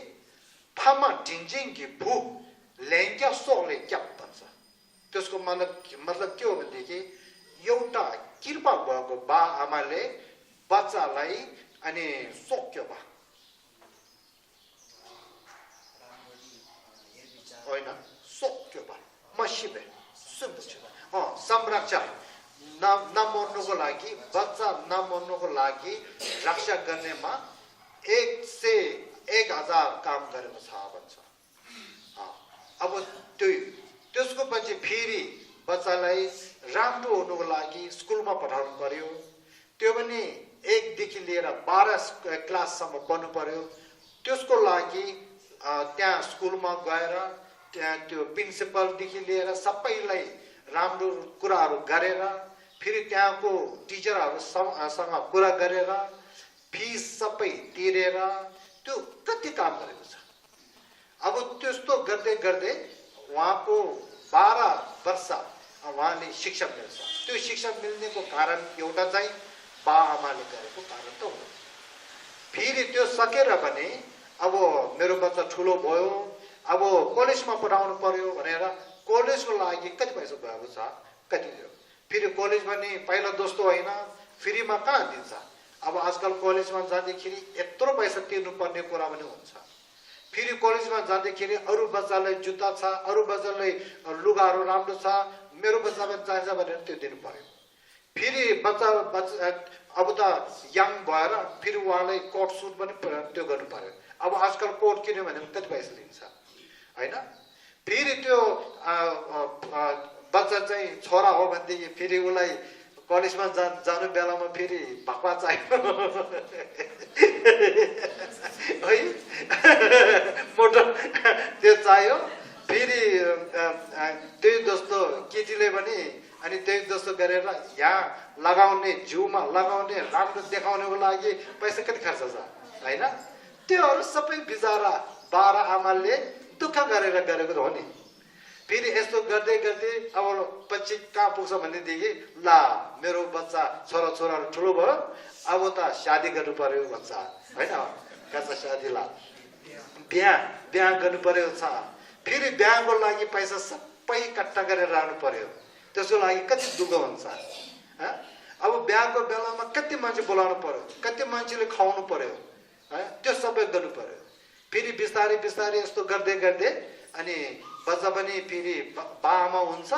फामा ढिन्जिङकी भू ल्याङ्क्या सोले क्याप भन्छ। त्यसको मतलब के हो भनेदेखि एउटा कृपा भएको बा आमाले बच्चालाई अनि सोक्यो बा होइन, सोक्यो बा मसिबे संरक्षण नमर्नुको लागि, बच्चा नमर्नुको लागि रक्षा गर्नेमा 1 से 1000 काम गरेको छ भन्छ। अब त्यसको पछि फेरि बच्चालाई राम्रो हुनुको लागि स्कुलमा पठाउनु पर्यो। त्यो पनि 1 देखि लिएर 12 क्लाससम्म पढ्नु पर्यो। त्यसको लागि त्यहाँ स्कुलमा गएर त्यहाँ त्यो प्रिन्सिपलदेखि लिएर सबैलाई राम्रो कुराहरू गरेर फेरि त्यहाँको टिचरहरूसँग कुरा गरेर फिस सबै तिरेर त्यो कति काम गरेको छ। अब त्यस्तो गर्दै गर्दै उहाँको 12 वर्ष उहाँले शिक्षा मिल्छ। त्यो शिक्षा मिल्नेको कारण एउटा चाहिँ बाआमाले गरेको कारण त हो। फेरि त्यो सकेर भने अब मेरो बच्चा ठुलो भयो, अब कलेजमा पढाउनु पर्यो भनेर कलेजको लागि कति पैसा भएको छ, कति दियो। फेरि कलेज भने पहिला जस्तो होइन, फ्रीमा कहाँ दिन्छ। अब आजकल कलेजमा जाँदाखेरि यत्रो पैसा तिर्नुपर्ने कुरा पनि हुन्छ। फेरि कलेजमा जाँदाखेरि अरू बच्चालाई जुत्ता छ, अरू बच्चालाई लुगाहरू राम्रो छ, मेरो बच्चामा चाहिन्छ भनेर त्यो दिनु पर्यो। फेरि बच्चा अब त यङ भएर फेरि उहाँलाई कोट सुट पनि त्यो गर्नु पर्यो। अब आजकल कोट किन्यो भने कति पैसा लिन्छ होइन। फेरि त्यो बच्चा चाहिँ छोरा हो भनेदेखि फेरि उसलाई कलेजमा जानु बेलामा फेरि भक्वा चाहियो है, मोटो त्यो चाहियो। फेरि त्यही जस्तो केटीले पनि अनि त्यही जस्तो गरेर यहाँ लगाउने, जिउमा लगाउने, राम्रो देखाउनको लागि पैसा कति खर्च छ होइन। त्योहरू सबै बिचारा बाह्र आमाले दुःख गरेर गरेको हो नि। फेरि यस्तो गर्दै गर्दै अब पछि कहाँ पुग्छ भनेदेखि ला मेरो बच्चा छोराछोराहरू ठुलो भयो, अब त शादी गर्नु पर्यो भन्छ होइन। कच्चा शादी ला बिहा गर्नु पर्यो छ। फेरि बिहाको लागि पैसा सबै इकट्ठा गरेर राख्नु पर्यो। त्यसको लागि कति दुःख हुन्छ। अब बिहाको बेलामा कति मान्छे बोलाउनु पर्यो, कति मान्छेले खुवाउनु पर्यो, त्यो सबै गर्नु पर्यो। फेरि बिस्तारै बिस्तारै यस्तो गर्दै गर्दै अनि बच्चा पनि फेरि बाआमा हुन्छ,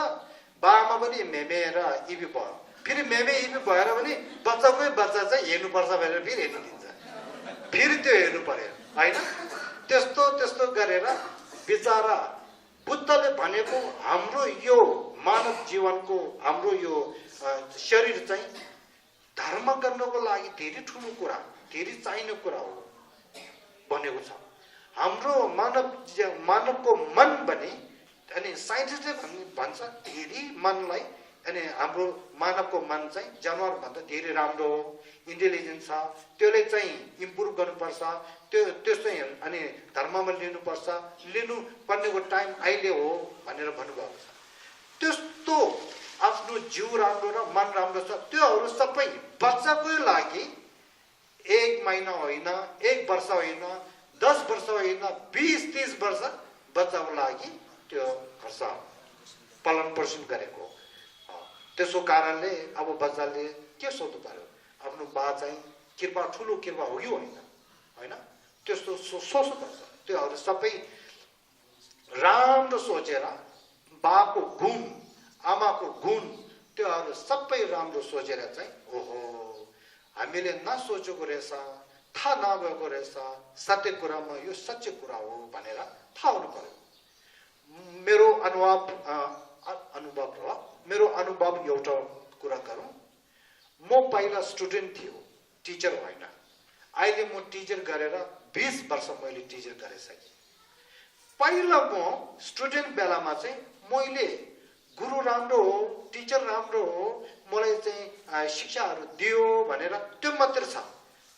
बाआमा पनि मेमे र इबी भयो। फेरि मेमे इबी भएर पनि बच्चाकै बच्चा चाहिँ हेर्नुपर्छ भनेर फेरि हेर्नु दिन्छ, फेरि त्यो हेर्नु पर्यो होइन। त्यस्तो त्यस्तो गरेर बिचारा बुद्धले भनेको हाम्रो यो मानव जीवनको, हाम्रो यो शरीर चाहिँ धर्म गर्नको लागि धेरै ठुलो कुरा, धेरै चाहिने कुरा हो भनेको छ। हाम्रो मानवको मन पनि अनि साइन्टिस्टले भन्छ धेरै मनलाई, अनि हाम्रो मानवको मन चाहिँ जनावरभन्दा धेरै राम्रो हो, इन्टेलिजेन्ट छ। त्यसले चाहिँ इम्प्रुभ गर्नुपर्छ, त्यो चाहिँ अनि धर्ममा लिनुपर्छ, लिनुपर्नेको टाइम अहिले हो भनेर भन्नुभएको छ। त्यस्तो आफ्नो जिउ राम्रो र मन राम्रो छ, त्योहरू सबै बच्चाकै लागि 1 महिना होइन, 1 वर्ष होइन, 10 वर्ष होइन, 20-30 वर्ष बच्चाको लागि त्यो खर्च पालन पोषण गरेको। त्यसो कारणले अब बच्चाले के सोच्नु पर्यो, आफ्नो बा चाहिँ कृपा, ठुलो कृपा हो कि होइन, त्यस्तो सोच्नुपर्छ। त्योहरू सबै राम्रो सोचेर बाको गुण, आमाको गुण, त्योहरू सबै राम्रो सोचेर चाहिँ ओहो हामीले नसोचेको रहेछ, थाहा नभएको रहेछ, सत्य कुरामा यो सच्चै कुरा हो भनेर थाहा हुनु पर्यो। मेरो अनुभव एउटा कुरा गरौँ। म पहिला स्टुडेन्ट थियो, टिचर होइन। अहिले म टिचर गरेर 20 वर्ष मैले टिचर गरिसकेँ। पहिला म स्टुडेन्ट बेलामा चाहिँ मैले गुरु राम्रो हो, टिचर राम्रो हो, मलाई चाहिँ शिक्षाहरू दियो भनेर त्यो मात्र छ।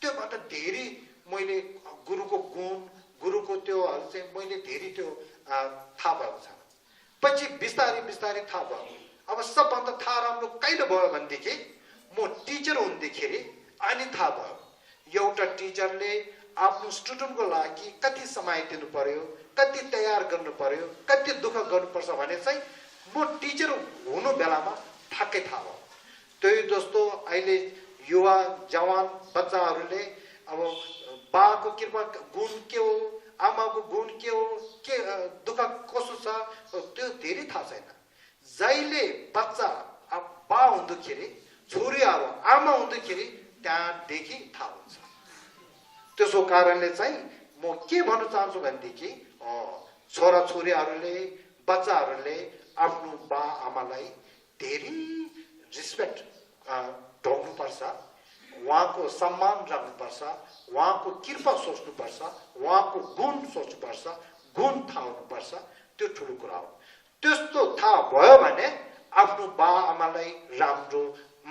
त्योभन्दा धेरै मैले गुरुको गुण, गुरुको त्योहरू चाहिँ मैले धेरै त्यो थाहा भएको छ। पछि बिस्तारै बिस्तारै थाहा भयो। अब सबभन्दा थाहा राम्रो कहिले भयो भनेदेखि म टिचर हुँदाखेरि अनि थाहा भयो एउटा टिचरले आफ्नो स्टुडेन्टको लागि कति समय दिनु पर्यो, कति तयार गर्नु पर्यो, कति दुःख गर्नुपर्छ भने चाहिँ म टिचर हुनु बेलामा ठ्याक्कै थाहा भयो। त्यही जस्तो अहिले युवा जवान बच्चाहरूले अब बाको कृपा गुण के हो, आमाको गुण के हो, के दुःख कसो छ, त्यो धेरै थाहा छैन। जहिले बच्चा बा हुँदाखेरि, छोरीहरू आमा हुँदाखेरि त्यहाँदेखि थाहा हुन्छ। त्यसो कारणले चाहिँ म के भन्न चाहन्छु भनेदेखि छोराछोरीहरूले, बच्चाहरूले आफ्नो बा आमालाई धेरै रिस्पेक्ट ढोग्नुपर्छ, उहाँको सम्मान राख्नुपर्छ, उहाँको कृपा सोच्नुपर्छ, उहाँको गुण सोच्नुपर्छ, गुण थाहा हुनुपर्छ। त्यो ठुलो कुरा हो। त्यस्तो थाहा भयो भने आफ्नो बा आमालाई राम्रो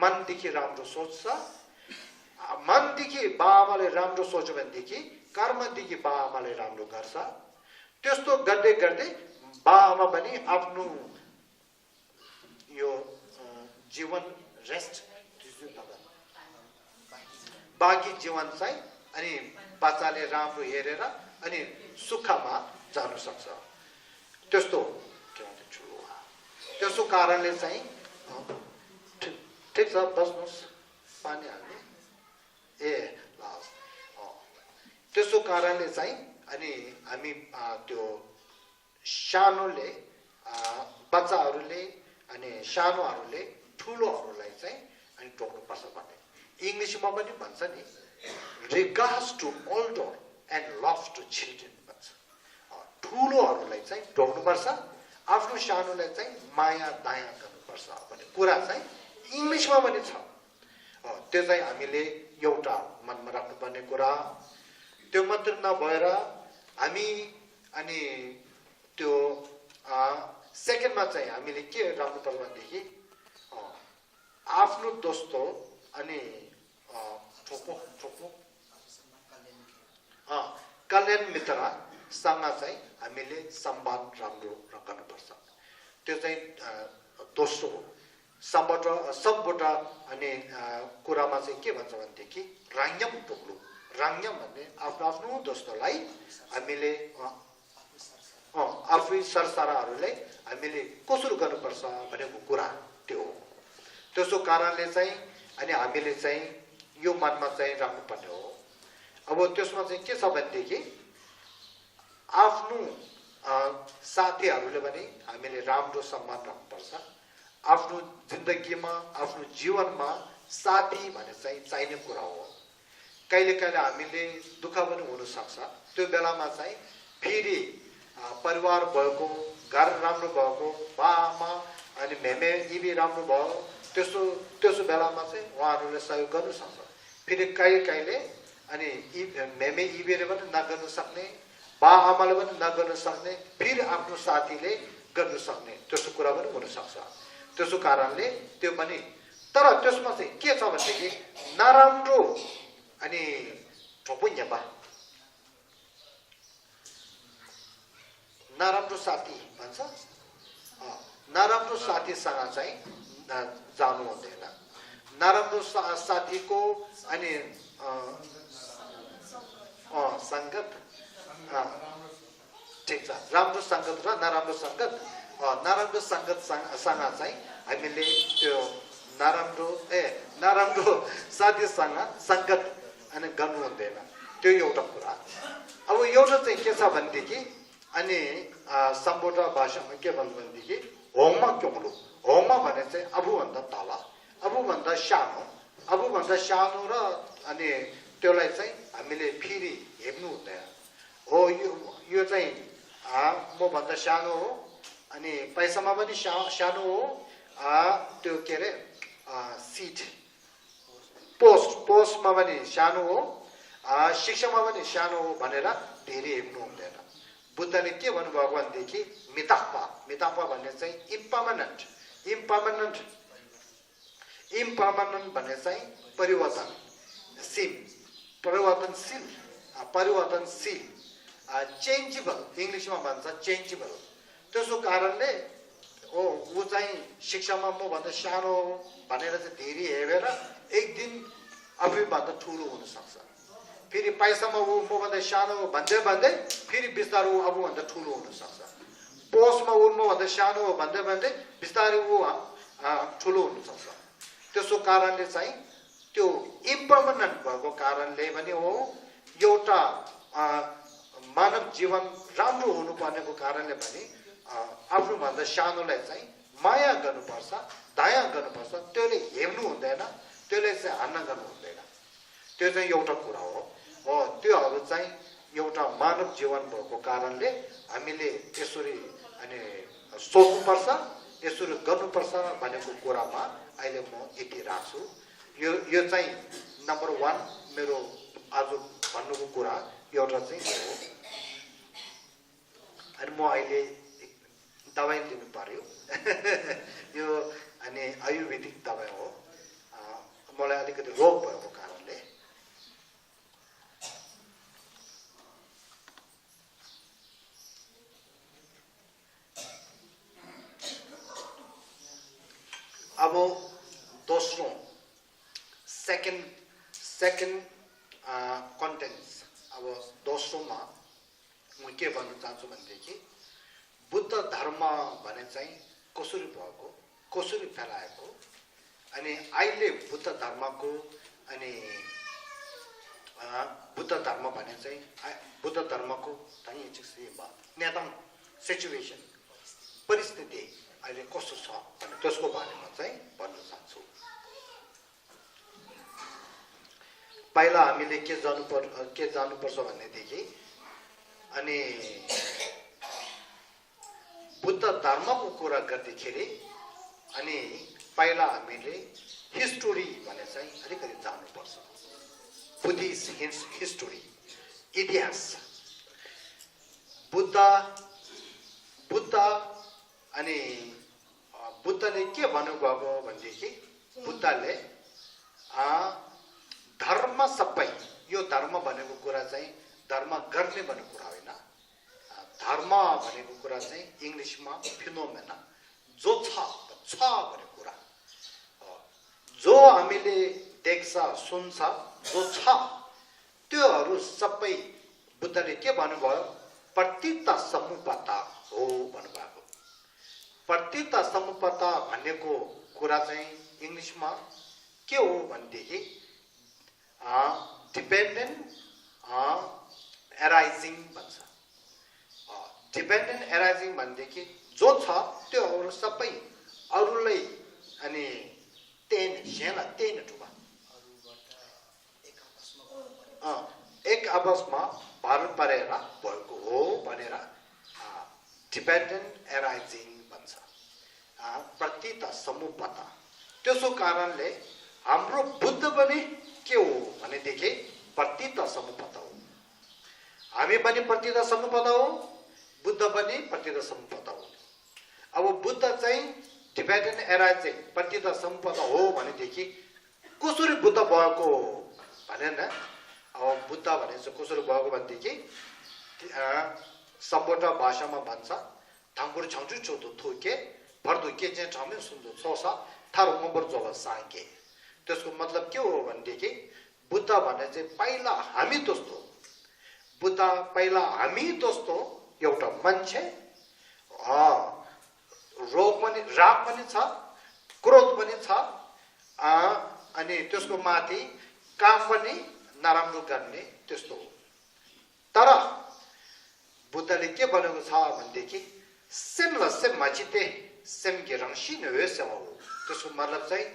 मनदेखि राम्रो सोच्छ मनदेखि बा आमाले राम्रो सोच्यो भनेदेखि कर्मदेखि बा आमाले राम्रो गर्छ त्यस्तो गर्दै गर्दै बा आमा पनि आफ्नो यो जीवन रेस्ट बाँकी जीवन चाहिँ अनि बच्चाले राम्रो हेरेर अनि सुखमा जान सक्छ त्यस्तो त्यसो कारणले चाहिँ ठिक छ बस्नुहोस् पानी हाल्ने ए त्यसो कारणले चाहिँ अनि हामी त्यो सानोले बच्चाहरूले अनि सानोहरूले ठुलोहरूलाई चाहिँ अनि टोक्नुपर्छ भन्ने इङ्ग्लिसमा पनि भन्छ नि regards to older and love to children भन्छ ठुलोहरूलाई चाहिँ टोक्नुपर्छ आफ्नो सानोलाई चाहिँ माया दया गर्नुपर्छ भन्ने कुरा चाहिँ इङ्ग्लिसमा पनि छ त्यो चाहिँ हामीले एउटा मनमा राख्नुपर्ने कुरा त्यो मात्र नभएर हामी अनि त्यो सेकेन्डमा चाहिँ हामीले के राख्नुपर्छ भनेदेखि आफ्नो दोस्तो अनि कल्याण मित्रसँग चाहिँ हामीले सम्वाद राम्रो गर्नुपर्छ त्यो चाहिँ दोस्रो हो सबबाट अनि कुरामा चाहिँ के भन्छ भनेदेखि राङ्यम टोक्लु राङ्यम भन्ने आफ्नो आफ्नो दोस्तोलाई हामीले आफै सरसराहरूले हामीले कसरी गर्नुपर्छ भनेको कुरा त्यो हो त्यसो कारणले चाहिँ अनि हामीले चाहिँ यो मनमा चाहिँ राख्नुपर्ने हो अब त्यसमा चाहिँ के छ भनेदेखि आफ्नो साथीहरूले पनि हामीले राम्रो सम्मान राख्नुपर्छ आफ्नो जिन्दगीमा आफ्नो जीवनमा साथी भने चाहिँ चाहिने कुरा हो कहिले कहिले हामीले दुःख पनि हुन सक्छ त्यो बेलामा चाहिँ फेरि परिवार भएको घर राम्रो भएको बा आमा अनि मेमे इबी राम्रो भयो त्यसो बेलामा चाहिँ उहाँहरूले सहयोग गर्नु सक्छ फेरि कहिले कहिले अनि मेमे इबीले पनि नगर्न सक्ने बा आमाले पनि नगर्न सक्ने फेरि आफ्नो साथीले गर्न सक्ने त्यस्तो कुरा पनि हुन सक्छ त्यसो कारणले त्यो पनि तर त्यसमा चाहिँ के छ भनेदेखि नराम्रो अनि ठोपुन्यबा नराम्रो साथी भन्छ नराम्रो साथीसँग चाहिँ जानु हुँदैन नराम्रो साथीको अनि संगत ठिक छ राम्रो संगत र नराम्रो संगत नराम्रो संगतसँग चाहिँ हामीले त्यो नराम्रो साथीसँग संगत अनि गर्नु हुँदैन त्यो एउटा कुरा अब एउटा चाहिँ के छ भनेदेखि अनि सम्बोध भाषामा के भन्नु भनेदेखि होममा क्योंलु होममा भने चाहिँ अबुभन्दा तल अबुभन्दा सानो र अनि त्यसलाई चाहिँ हामीले फेरि हेर्नु हुँदैन हो यो चाहिँ म भन्दा सानो हो अनि पैसामा पनि सानो हो त्यो के अरे सिट पोस्टमा पनि सानो हो शिक्षामा पनि सानो हो भनेर धेरै हेर्नु हुँदैन बुद्धले के भन्नुभएको भनेदेखि मिताप्पा भन्ने चाहिँ इम्पर्मानेन्ट भन्ने चाहिँ परिवर्तनशील चेन्जेबल इङ्ग्लिसमा भन्छ चेन्जेबल त्यसो कारणले ऊ चाहिँ शिक्षामा म भन्दा सानो हो भनेर चाहिँ धेरै हेरेर एक दिन आफूभन्दा ठुलो हुन सक्छ फेरि पैसामा ऊ म भन्दा सानो हो भन्दै फेरि बिस्तारै ऊ आफूभन्दा ठुलो हुन सक्छ पोस्टमा ऊ म भन्दा सानो हो भन्दै बिस्तारै ऊ ठुलो हुन सक्छ त्यसो कारणले चाहिँ त्यो इम्पर्मानेन्ट भएको कारणले पनि हो एउटा मानव जीवन राम्रो हुनुपर्नेको कारणले पनि आफूभन्दा सानोलाई चाहिँ माया गर्नुपर्छ दया गर्नुपर्छ त्यसले हेर्नु हुँदैन त्यसले चाहिँ हान्न गर्नु हुँदैन त्यो चाहिँ एउटा कुरा हो त्योहरू चाहिँ एउटा मानव जीवन भएको कारणले हामीले यसरी अनि सोच्नुपर्छ यसरी गर्नुपर्छ भनेको कुरामा अहिले म यति राख्छु यो चाहिँ नम्बर 1 मेरो आज भन्नुको कुरा एउटा चाहिँ हो अनि म अहिले दबाई लिनु पर्यो यो अनि आयुर्वेदिक दबाई हो मलाई अलिकति रोग भएको कारणले अब दोस्रो सेकेन्ड कन्टेन्ट्स अब दोस्रोमा म के भन्न चाहन्छु भनेदेखि बुद्ध धर्म भने चाहिँ कसरी भएको कसरी फैलाएको अनि अहिले बुद्ध धर्मको अनि बुद्ध धर्म भने चाहिँ बुद्ध धर्मको नेतम सिचुएसन परिस्थिति अहिले कस्तो छ भने त्यसको बारेमा चाहिँ भन्न चाहन्छु पहिला हामीले के जानुपर्छ भनेदेखि अनि बुद्ध धर्मको कुरा गर्दाखेरि अनि पहिला हामीले हिस्टोरी भने चाहिँ अलिकति जान्नुपर्छ बुद्धिस्ट हिस्टोरी इतिहास बुद्ध अनि बुद्धले के भन्नुभएको भनेदेखि बुद्धले धर्म सबै यो धर्म भनेको कुरा चाहिँ धर्म गर्ने भनेको कुरा होइन धर्म भनेको कुरा चाहिँ इङ्ग्लिसमा फिनोमेना जो छ भन्ने कुरा जो हामीले देख्छ सुन्छ जो छ त्योहरू सबै बुद्धले के भन्नुभयो प्रतीत समुपता हो भन्नुभएको प्रतीत समुपता भनेको कुरा चाहिँ इङ्ग्लिसमा के हो भनेदेखि डिपेन्डेन्ट एराइजिङ भन्छ डिपेन्डेन्ट एराइजिङ भनेदेखि जो छ त्योहरू सबै अरूलाई अनि त्यही टुबा एक आपसमा भर परेर भएको हो भनेर डिपेन्डेन्ट एराइजिङ भन्छ प्रतीत समुपता त्यसो कारणले हाम्रो बुद्ध पनि के हो भनेदेखि प्रतीत समुपता हो हामी पनि प्रतीत समुपता हो बुद्ध पनि प्रतीत समुपता हो अब बुद्ध चाहिँ डिपेन्डेन्ट एराइजिङ प्रतीत समुपता हो भनेदेखि कसरी बुद्ध भएको भने न अब बुद्ध भने चाहिँ कसरी भएको भनेदेखि सम्बोट भाषामा भन्छ थाङ्गुर छाउँछु चोदो थोके भर्दो के चाहिँ ठाउँमै सुन्दो सोसा थारो मबर जोब साके त्यसको मतलब के हो भनेदेखि बुद्ध भने चाहिँ पहिला हामी दोस्तो बुद्ध पहिला हामी दोस्तो एउटा मान्छे राग पनि छ क्रोध पनि छ अनि त्यसको माथि काम पनि नराम्रो गर्ने त्यस्तो हो तर बुद्धले के भनेको छ भनेदेखि सेम ल सेम माचिते सेम गिरंशी न वेसम हो त्यसको मतलब चाहिँ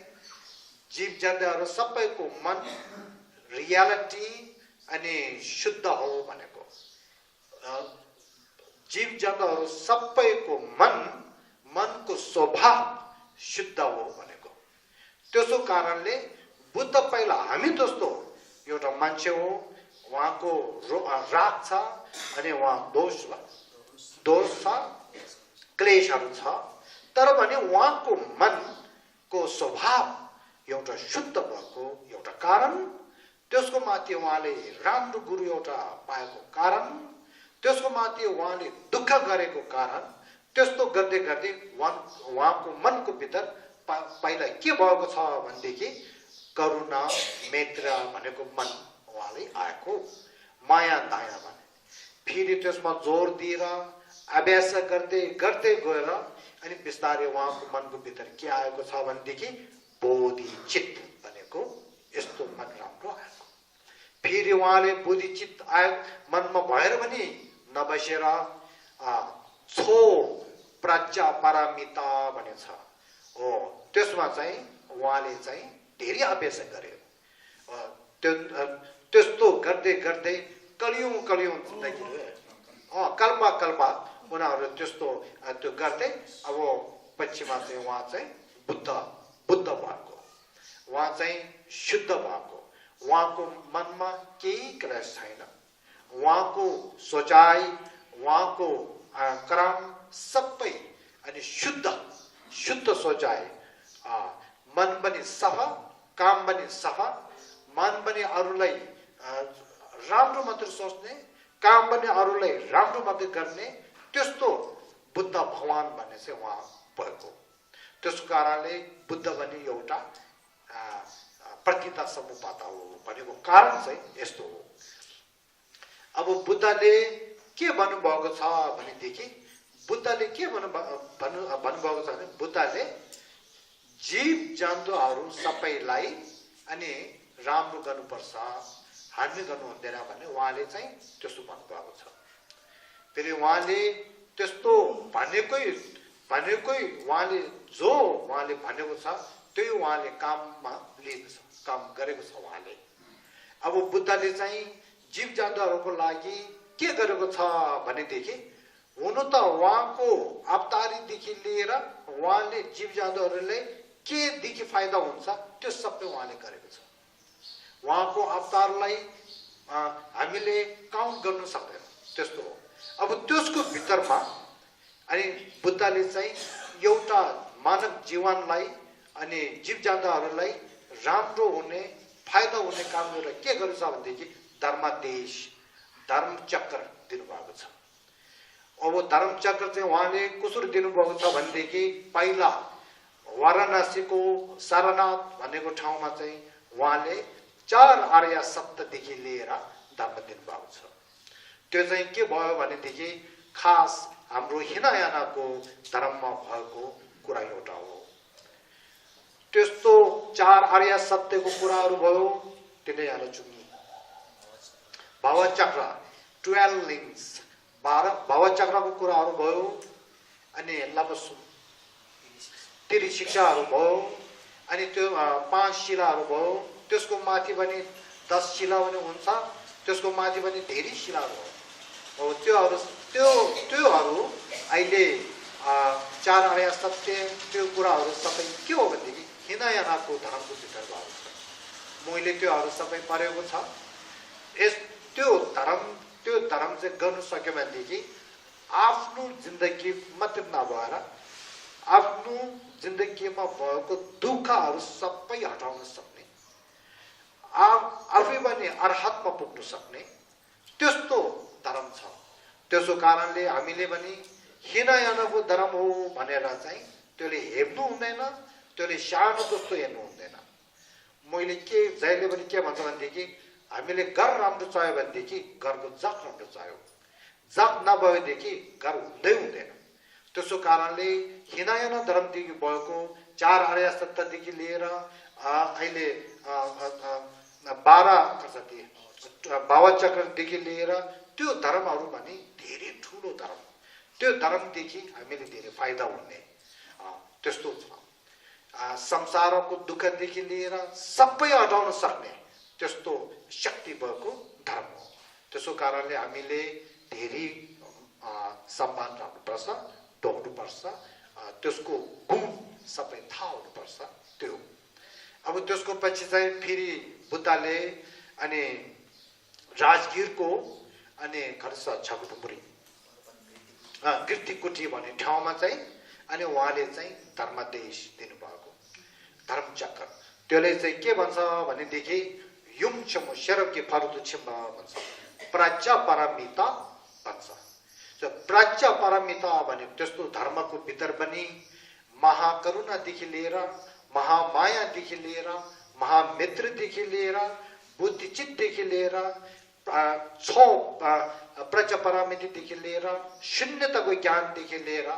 जीव जन्तुहरू सबैको मन रियालिटी अनि शुद्ध हो भनेको जीव जन्तुहरू सबैको मनको स्वभाव शुद्ध हो भनेको त्यसो कारणले बुद्ध पहिला हामी जस्तो एउटा मान्छे हो उहाँको राग छ अनि उहाँ दोष छ क्लेशहरू छ तर पनि उहाँको मनको स्वभाव एउटा शुद्ध भएको एउटा कारण त्यसको माथि उहाँले राम्रो गुरु एउटा पाएको कारण त्यसको माथि उहाँले दुःख गरेको कारण त्यस्तो गर्दै गर्दै उहाँको मनको भित्र पहिला के भएको छ भनेदेखि करुणा मैत्र भनेको मन उहाँले आएको माया दया भने फेरि त्यसमा जोड दिएर अभ्यास गर्दै गर्दै गएर अनि बिस्तारै उहाँको मनको भित्र के आएको छ भनेदेखि बोधिचित्त भनेको यस्तो मन राम्रो आएको फेरि उहाँले बोधिचित्त आयो मनमा भएर पनि नबसेर छो प्रज्ञा पारमिता भन्ने छ हो त्यसमा चाहिँ उहाँले चाहिँ धेरै अभ्यास गर्यो त्यस्तो गर्दै गर्दै कलियौं जिन्दगी कल्पा उनीहरू त्यस्तो त्यो गर्दै अब पछिमा चाहिँ उहाँ चाहिँ बुद्ध भएको उहाँ चाहिँ शुद्ध भएको उहाँको मनमा केही क्लेश छैन उहाँको सोचाइ उहाँको कर्म सबै अनि शुद्ध सोचाइ, मन पनि सफा, काम पनि सफा, मन पनि अरूलाई राम्रो मात्र सोच्ने, काम पनि अरूलाई राम्रो मात्र गर्ने, त्यस्तो बुद्ध भगवान भन्ने चाहिँ उहाँ भएको। त्यसको कारणले बुद्ध पनि एउटा प्रकृता समुपाता हो भनेको कारण चाहिँ यस्तो हो। अब बुद्धले के भन्नुभएको छ भनेदेखि, बुद्धले के भन्नुभएको छ भने, बुद्धले जीव जन्तुहरू सबैलाई अनि राम्रो गर्नुपर्छ, हानि गर्नु हुँदैन भन्ने उहाँले चाहिँ त्यस्तो भन्नुभएको छ। फेरि उहाँले त्यस्तो भनेकै उहाँले भनेको छ त्यही उहाँले काममा लिएको छ, काम गरेको छ उहाँले। अब बुद्धले चाहिँ जीव जन्तुहरूको लागि के गरेको छ भनेदेखि, हुनु त उहाँको अवतारीदेखि लिएर उहाँले जीव जन्तुहरूलाई केदेखि फाइदा हुन्छ त्यो सबै उहाँले गरेको छ। उहाँको अवतारलाई हामीले काउन्ट गर्नु सक्दैन, त्यस्तो हो। अब त्यसको भित्रमा अनि बुद्धले चाहिँ एउटा मानव जीवनलाई अनि जीव जन्तुहरूलाई राम्रो हुने, फाइदा हुने काम गरेर के गर्छ भनेदेखि धर्मादेश, धर्मचक्र दिनुभएको छ। अब धर्मचक्र चाहिँ उहाँले कसरी दिनुभएको छ भनेदेखि, पहिला वाराणसीको सारनाथ भनेको ठाउँमा चाहिँ उहाँले 4 आर्य सत्यदेखि लिएर धर्म दिनुभएको छ। त्यो चाहिँ के भयो भनेदेखि खास हाम्रो हिनायानाको धर्ममा भएको कुरा एउटा हो। त्यस्तो 4 आर्य सत्यको कुराहरू भयो, त्यसले यहाँ चुङ्गी भावचक्र 12 लिङ्क्स 12 भावचक्रको कुराहरू भयो, अनि लवसु तिरी शिक्षाहरू भयो, अनि त्यो 5 शिलाहरू भयो, त्यसको माथि पनि 10 शिला पनि हुन्छ, त्यसको माथि पनि धेरै शिलाहरू हो। त्योहरू अहिले 4 आर्य सत्य त्यो कुराहरू सबै के हो भनेदेखि हिनायानाको धर्मको भित्र भएको छ। मैले त्योहरू सबै पढेको छ। त्यो धर्म चाहिँ गर्नु सक्यो भनेदेखि आफ्नो जिन्दगी मात्र नभएर आफ्नो जिन्दगीमा भएको दुःखहरू सबै हटाउन सक्ने, आफै पनि अर्हतमा पुग्न सक्ने त्यस्तो धर्म छ। त्यसो कारणले हामीले पनि हिनायानाको धर्म हो भनेर चाहिँ त्यसले हेर्नु हुँदैन, त्यसले सानो जस्तो हेर्नु हुँदैन। मैले जहिले पनि के भन्छ भनेदेखि, हामीले घर राम्रो चाहियो भनेदेखि घरको जग राम्रो चाहियो, जग नभएदेखि घर हुँदैन। त्यसो कारणले हिनायाना धर्मदेखि भएको 4 आर्य सत्यदेखि लिएर अहिले 12 भावचक्रदेखि लिएर त्यो धर्महरू पनि धेरै ठुलो धर्म, त्यो धर्मदेखि हामीले धेरै फाइदा हुने त्यस्तो छ। संसारको दुःखदेखि लिएर सबै हटाउन सक्ने त्यस्तो शक्ति भएको धर्म हो। त्यसो कारणले हामीले धेरै सम्मान राख्नुपर्छ, तोक्नुपर्छ, त्यसको गुण सबै थाहा हुनुपर्छ। त्यो अब त्यसको पछि चाहिँ फेरि बुद्धले अनि राजगिरको अनि खर्च छकुटुपुरी कीर्तिकुटी भन्ने ठाउँमा चाहिँ अनि उहाँले चाहिँ धर्मादेश दिनुभएको धर्मचक्र। त्यसले चाहिँ के भन्छ भनेदेखि युमछम शरके फरुदु छिम्बा भन्छ, प्राच्य पारमिता भन्छ। प्राच्य पारमिता भने त्यस्तो धर्मको भित्र पनि महाकरुणादेखि लिएर, महामायादेखि लिएर, महामित्रदेखि लिएर, बुद्धिचितदेखि लिएर, प्रचपरामितिदेखि लिएर, शून्यताको ज्ञानदेखि लिएर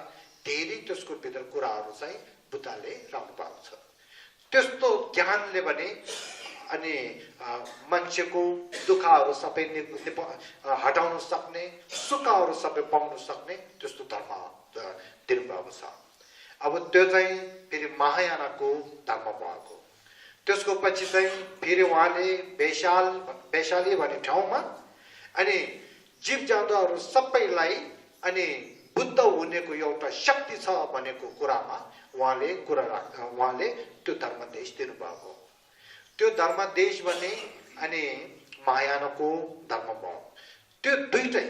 धेरै त्यसको भित्र कुराहरू चाहिँ बुद्धले राख्नु भएको छ। त्यस्तो ज्ञानले पनि अनि मान्छेको दुःखहरू सबै हटाउन सक्ने, सुखहरू सबै पाउन सक्ने त्यस्तो धर्म दिनुभएको छ। अब त्यो चाहिँ फेरि महायानाको धर्म भएको। त्यसको पछि चाहिँ फेरि उहाँले वैशाली भन्ने ठाउँमा अनि जीव जन्तुहरू सबैलाई अनि बुद्ध हुनेको एउटा शक्ति छ भनेको कुरामा उहाँले त्यो धर्मदेश दिनुभएको। त्यो धर्मदेश भने अनि महायानको धर्म भयो। त्यो दुईटै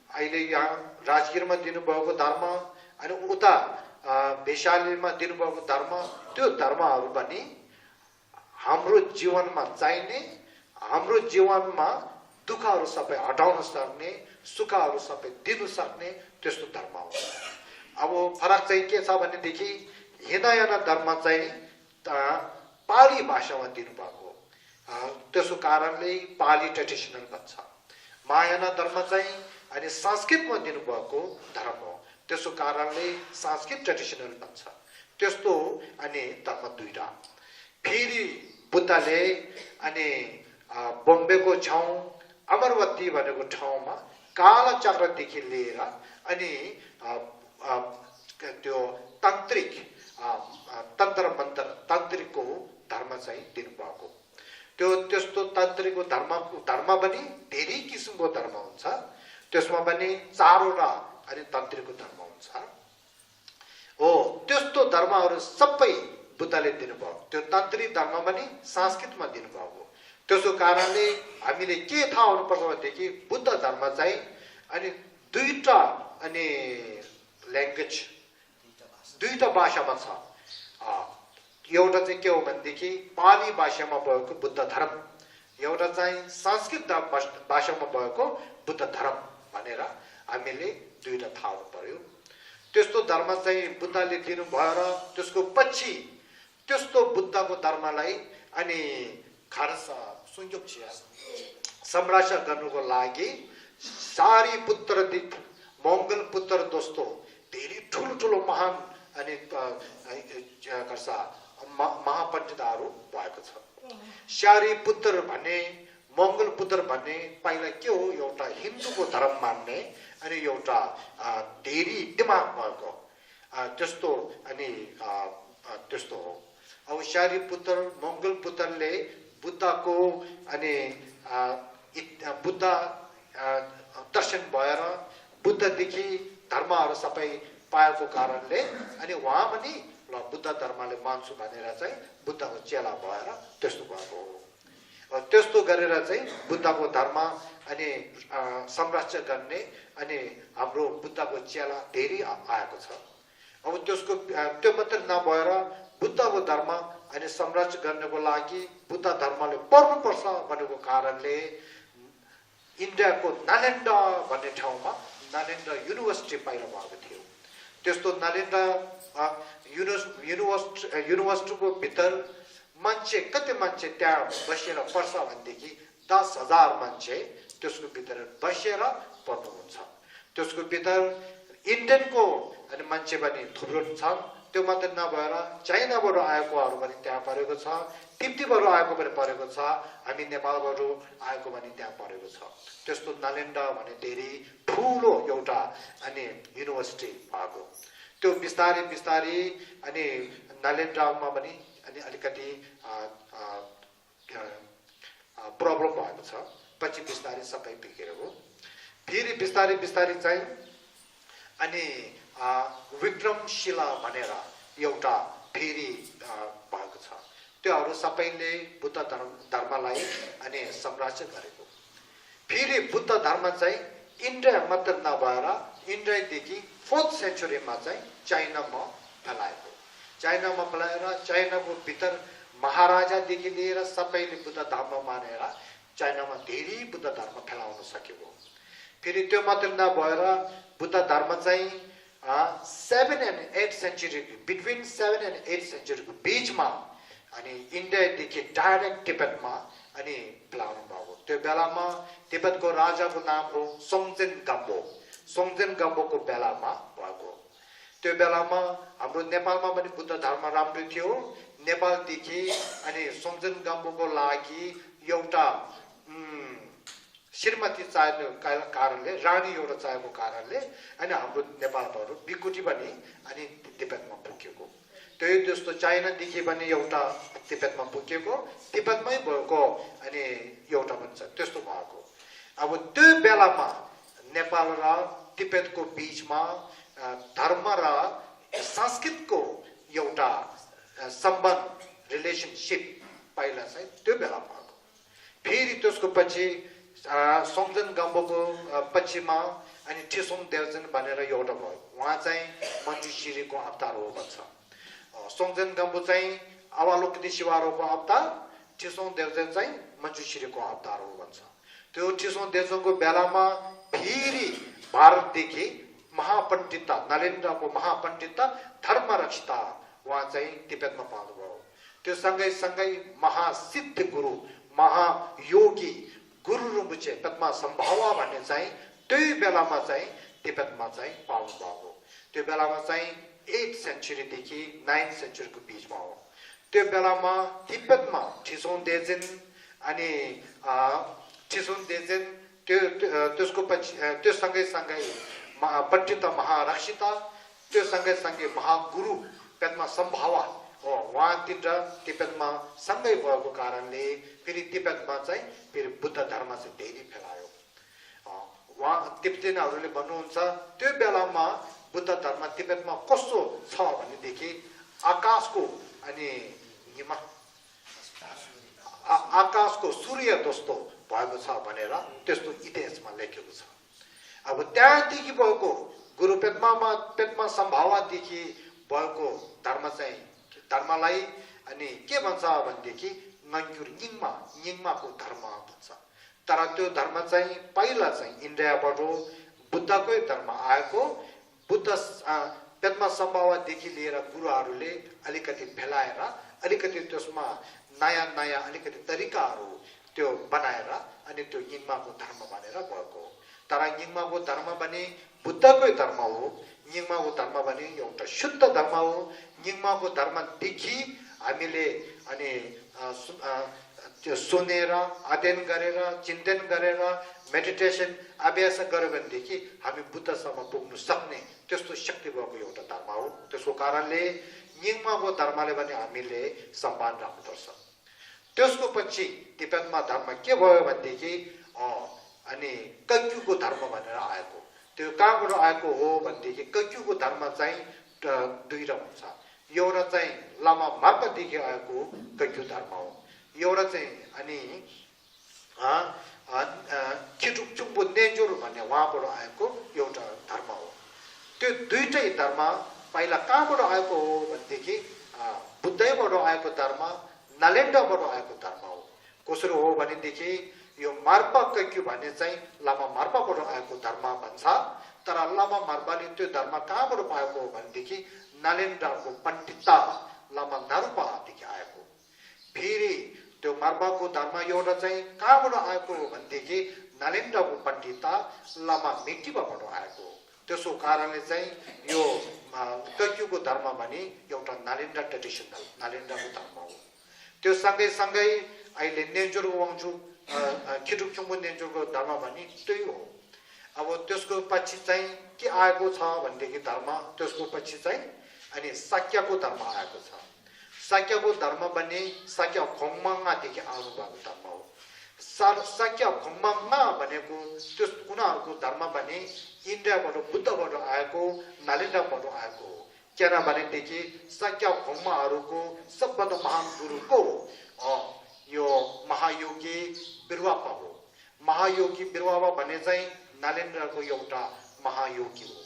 अहिले यहाँ राजगिरमा दिनुभएको धर्म अनि उता वैशालीमा दिनुभएको धर्म त्यो धर्महरू पनि हाम्रो जीवनमा चाहिने हाम्रो जीवनमा दुःखहरू सबै हटाउन सक्ने सुखहरू सबै दिनु सक्ने त्यस्तो धर्म हो। अब फरक चाहिँ के छ भनेदेखि हिनयाना धर्म चाहिँ पाली भाषामा दिनुभएको त्यसो कारणले पाली ट्रेडिसनल भन्छ। महायाना धर्म चाहिँ अनि संस्कृतमा दिनुभएको धर्म हो त्यसो कारणले संस्कृत ट्रेडिसनल भन्छ। त्यस्तो अनि धर्म दुईटा। फेरि बुद्धले अनि बम्बेको छाउँ अमरवती भनेको ठाउँमा कालचक्रदेखि लिएर अनि त्यो तान्त्रिक तन्त्र मन्त्र तान्त्रिकको धर्म चाहिँ दिनुभएको। त्यो त्यस्तो तान्त्रिकको धर्म पनि धेरै किसिमको धर्म हुन्छ। त्यसमा पनि चारवटा अनि तान्त्रिकको धर्म हुन्छ हो। त्यस्तो धर्महरू सबै बुद्धले दिनुभयो। त्यो तान्त्रिक धर्म पनि संस्कृतमा दिनुभएको। त्यसो कारणले हामीले के थाहा हुनुपर्छ भनेदेखि बुद्ध धर्म चाहिँ अनि दुईटा अनि ल्याङ्ग्वेज दुईटा भाषामा छ। एउटा चाहिँ के हो भनेदेखि पाली भाषामा भएको बुद्ध धर्म, एउटा चाहिँ संस्कृत भाषामा भएको बुद्ध धर्म भनेर हामीले दुईटा थाहा हुनु पर्यो। त्यस्तो धर्म चाहिँ बुद्धले दिनुभयो र त्यसको पछि त्यस्तो बुद्धको धर्मलाई अनि संयोग संरक्षण गर्नुको लागि सारी पुत्रदिक मङ्गल पुत्र दोस्तो धेरै ठुलो महान अनि महापण्डितहरू भएको छ। स्यारी पुत्र भन्ने मङ्गल पुत्र भन्ने पहिला के हो एउटा हिन्दूको धर्म मान्ने अनि एउटा धेरै दिमाग भएको त्यस्तो अनि त्यस्तो हो। अब स्यारी पुत्र मङ्गल पुत्रले बुद्धको अनि बुद्ध दर्शन भएर बुद्धदेखि धर्महरू सबै पाएको कारणले अनि उहाँ पनि ल बुद्ध धर्मले मान्छु भनेर चाहिँ बुद्धको चेला भएर त्यस्तो भएको हो। त्यस्तो गरेर चाहिँ बुद्धको धर्म अनि संरक्षण गर्ने अनि हाम्रो बुद्धको चेला धेरै आएको छ। अब त्यसको त्यो मात्र नभएर बुद्धको धर्म अनि संरक्षण गर्नको लागि बुद्ध धर्मले पढ्नुपर्छ भनेको कारणले इन्डियाको नालन्दा भन्ने ठाउँमा नालन्दा युनिभर्सिटी पहिला भएको थियो। त्यस्तो नालन्दा युनिभर्सिटीको भित्र मान्छे कति मान्छे त्यहाँ बसेर पढ्छ भनेदेखि 10,000 मान्छे त्यसको भित्र बसेर पढ्नुहुन्छ। त्यसको भित्र इन्डियनको अनि मान्छे पनि थुप्रो छन्। त्यो मात्र नभएर चाइनाबाट आएकोहरू पनि त्यहाँ पढेको छ, तिब्बतबाट आएको पनि पढेको छ, हामी नेपालबाट आएको पनि त्यहाँ पढेको छ। त्यस्तो नालन्दा भने धेरै ठुलो एउटा अनि युनिभर्सिटी भएको। त्यो बिस्तारै बिस्तारै अनि नालन्दामा पनि अनि अलिकति प्रब्लम भएको छ। पछि बिस्तारै सबै बिग्रेर हो। फेरि बिस्तारै बिस्तारै चाहिँ अनि विक्रमशिला भनेर एउटा फेरि भएको छ। त्योहरू सबैले बुद्ध धर्मलाई अनि संरक्षण गरेको। फेरि बुद्ध धर्म चाहिँ इन्डिया मात्र नभएर इन्डियादेखि 4th सेन्चुरीमा चाहिँ चाइनामा फैलाएको। चाइनामा फैलाएर चाइनाको भित्र महाराजादेखि लिएर सबैले बुद्ध धर्म मानेर चाइनामा धेरै बुद्ध धर्म फैलाउन सकेको। फेरि त्यो मात्र नभएर बुद्ध धर्म चाहिँ 7 and 8 सेन्चुरी बिट्विन 7 and 8 सेन्चुरीको बिचमा अनि इन्डियादेखि डाइरेक्ट तिब्बतमा अनि फैलाउनु भएको। त्यो बेलामा तिब्बतको राजाको नाम हो सोङजेन गाम्बो। सोङजेन गाम्बोको बेलामा भएको। त्यो बेलामा हाम्रो नेपालमा पनि बुद्ध धर्म राम्रो थियो। नेपालदेखि अनि सोङजेन गाम्बोको लागि एउटा श्रीमती चाहिएको कारणले रानी एउटा चाहिएको कारणले अनि हाम्रो नेपालबाट बिकुटी पनि अनि तिब्बतमा पुगेको। त्यही जस्तो चाइनादेखि पनि एउटा तिब्बतमा पुगेको, तिब्बतमै भएको अनि एउटा पनि छ त्यस्तो भएको। अब त्यो बेलामा नेपाल र तिब्बतको बिचमा धर्म र संस्कृतको एउटा सम्बन्ध रिलेसनसिप पहिला चाहिँ त्यो बेला भएको। फेरि त्यसको पछि सोङजन गम्बोको पश्चिममा अनि टिसोङ देवजन भनेर एउटा भयो उहाँ चाहिँ मञ्जुश्रीको अवतार हो भन्छ सोङजन गम्बो चाहिँ अवलोकनी शिवारोको अवतार टिसोङ देवजन चाहिँ मञ्जुश्रीको अवतार हो भन्छ त्यो टिसोङ देवजनको बेलामा फेरि भारतदेखि महापण्डितता नलेन्द्रको महापण्डितता धर्मरक्षिता उहाँ चाहिँ तिब्बतमा पाउनुभयो त्यो सँगै महासिद्ध गुरु महायोगी गुरु रुम्बुचे पद्मा सम्भावा भन्ने चाहिँ त्यही बेलामा चाहिँ तिब्बतमा चाहिँ पाउनुभयो त्यो बेलामा चाहिँ 8th सेन्चुरीदेखि 9th सेन्चुरीको बिचमा हो त्यो बेलामा तिब्बतमा ठिसोङ देजेन अनि ठिसोङ देजेन त्यसको पछि त्यो सँगै पण्डित महारक्षिता त्यो सँगै महागुरु पद्मा सम्भावा हो उहाँ तिब्बतमा सँगै भएको कारणले फेरि तिब्बतमा चाहिँ फेरि बुद्ध धर्म चाहिँ धेरै फैलायो उहाँ तिब्बतीहरूले भन्नुहुन्छ त्यो बेलामा बुद्ध धर्म तिब्बतमा कस्तो छ भनेदेखि आकाशको अनि आकाशको सूर्य जस्तो भएको छ भनेर त्यस्तो इतिहासमा लेखेको छ अब त्यहाँदेखि भएको गुरु पेदमा सम्भावादेखि भएको धर्म चाहिँ धर्मलाई अनि के भन्छ भनेदेखि नङ्क्युर निङमाको धर्म भन्छ तर त्यो धर्म चाहिँ पहिला चाहिँ इन्डियाबाट बुद्धकै धर्म आएको बुद्ध पेदमा सम्भावादेखि लिएर गुरुहरूले अलिकति फैलाएर अलिकति त्यसमा नयाँ अलिकति तरिकाहरू त्यो बनाएर अनि त्यो निङमाको धर्म भनेर भएको तर निङमाको धर्म भने बुद्धकै धर्म हो निङमाको धर्म भने एउटा शुद्ध धर्म हो निङमाको धर्मदेखि हामीले अनि त्यो सुनेर अध्ययन गरेर चिन्तन गरेर मेडिटेसन अभ्यास गर्यो भनेदेखि हामी बुद्धसम्म पुग्न सक्ने त्यस्तो शक्ति भएको एउटा धर्म हो त्यसको कारणले निङमाको धर्मले भने हामीले सम्मान राख्नुपर्छ त्यसको पछि तिब्बतमा धर्म के भयो भनेदेखि अनि कग्युको धर्म भनेर आएको त्यो कहाँबाट आएको हो भनेदेखि कग्युको धर्म चाहिँ दुईटा हुन्छ एउटा चाहिँ लामा मार्पादेखि आएको कग्यु धर्म हो एउटा चाहिँ अनि खिटुकचुम्बु नेन्जोर भन्ने उहाँबाट आएको एउटा धर्म हो त्यो दुईटै धर्म पहिला कहाँबाट आएको हो भनेदेखि बुद्धैबाट आएको धर्म नालेन्डाबाट आएको धर्म हो कसरी हो भनेदेखि यो मार्पा कग्यु भन्ने चाहिँ लामा मार्पाबाट आएको धर्म भन्छ तर लामा मार्पाले त्यो धर्म कहाँबाट पाएको हो भनेदेखि नालेन्डाको पण्डितता लामा नारुपादेखि आएको फेरि त्यो मार्पाको धर्म एउटा चाहिँ कहाँबाट आएको हो भनेदेखि नालेन्डाको पण्डितता लामा मिटिबाबाट आएको त्यसो कारणले चाहिँ यो कग्युको धर्म भने एउटा नालेन्डा ट्रेडिसनल नालेन्डाको धर्म हो त्यो सँगै अहिले नेन्जोर वाङचु खिटुकचुम्बु नेन्जोरको धर्म भने त्यही हो अब त्यसको पछि चाहिँ के आएको छ भनेदेखि धर्म त्यसको पछि चाहिँ अनि साक्यको धर्म आएको छ साक्यको धर्म भने साक्य खोङमाङदेखि आउनु भएको धर्म हो साक्य खोङमाङमा भनेको त्यो उनीहरूको धर्म भने इन्डियाबाट बुद्धबाट आएको नालेन्डाबाट आएको हो किनभनेदेखि साक्य खोङमाहरूको सबभन्दा महान गुरुको यो महायोगी बिरुवापा हो महायोगी बिरुवापा भन्ने चाहिँ नालेन्द्रको एउटा महायोगी हो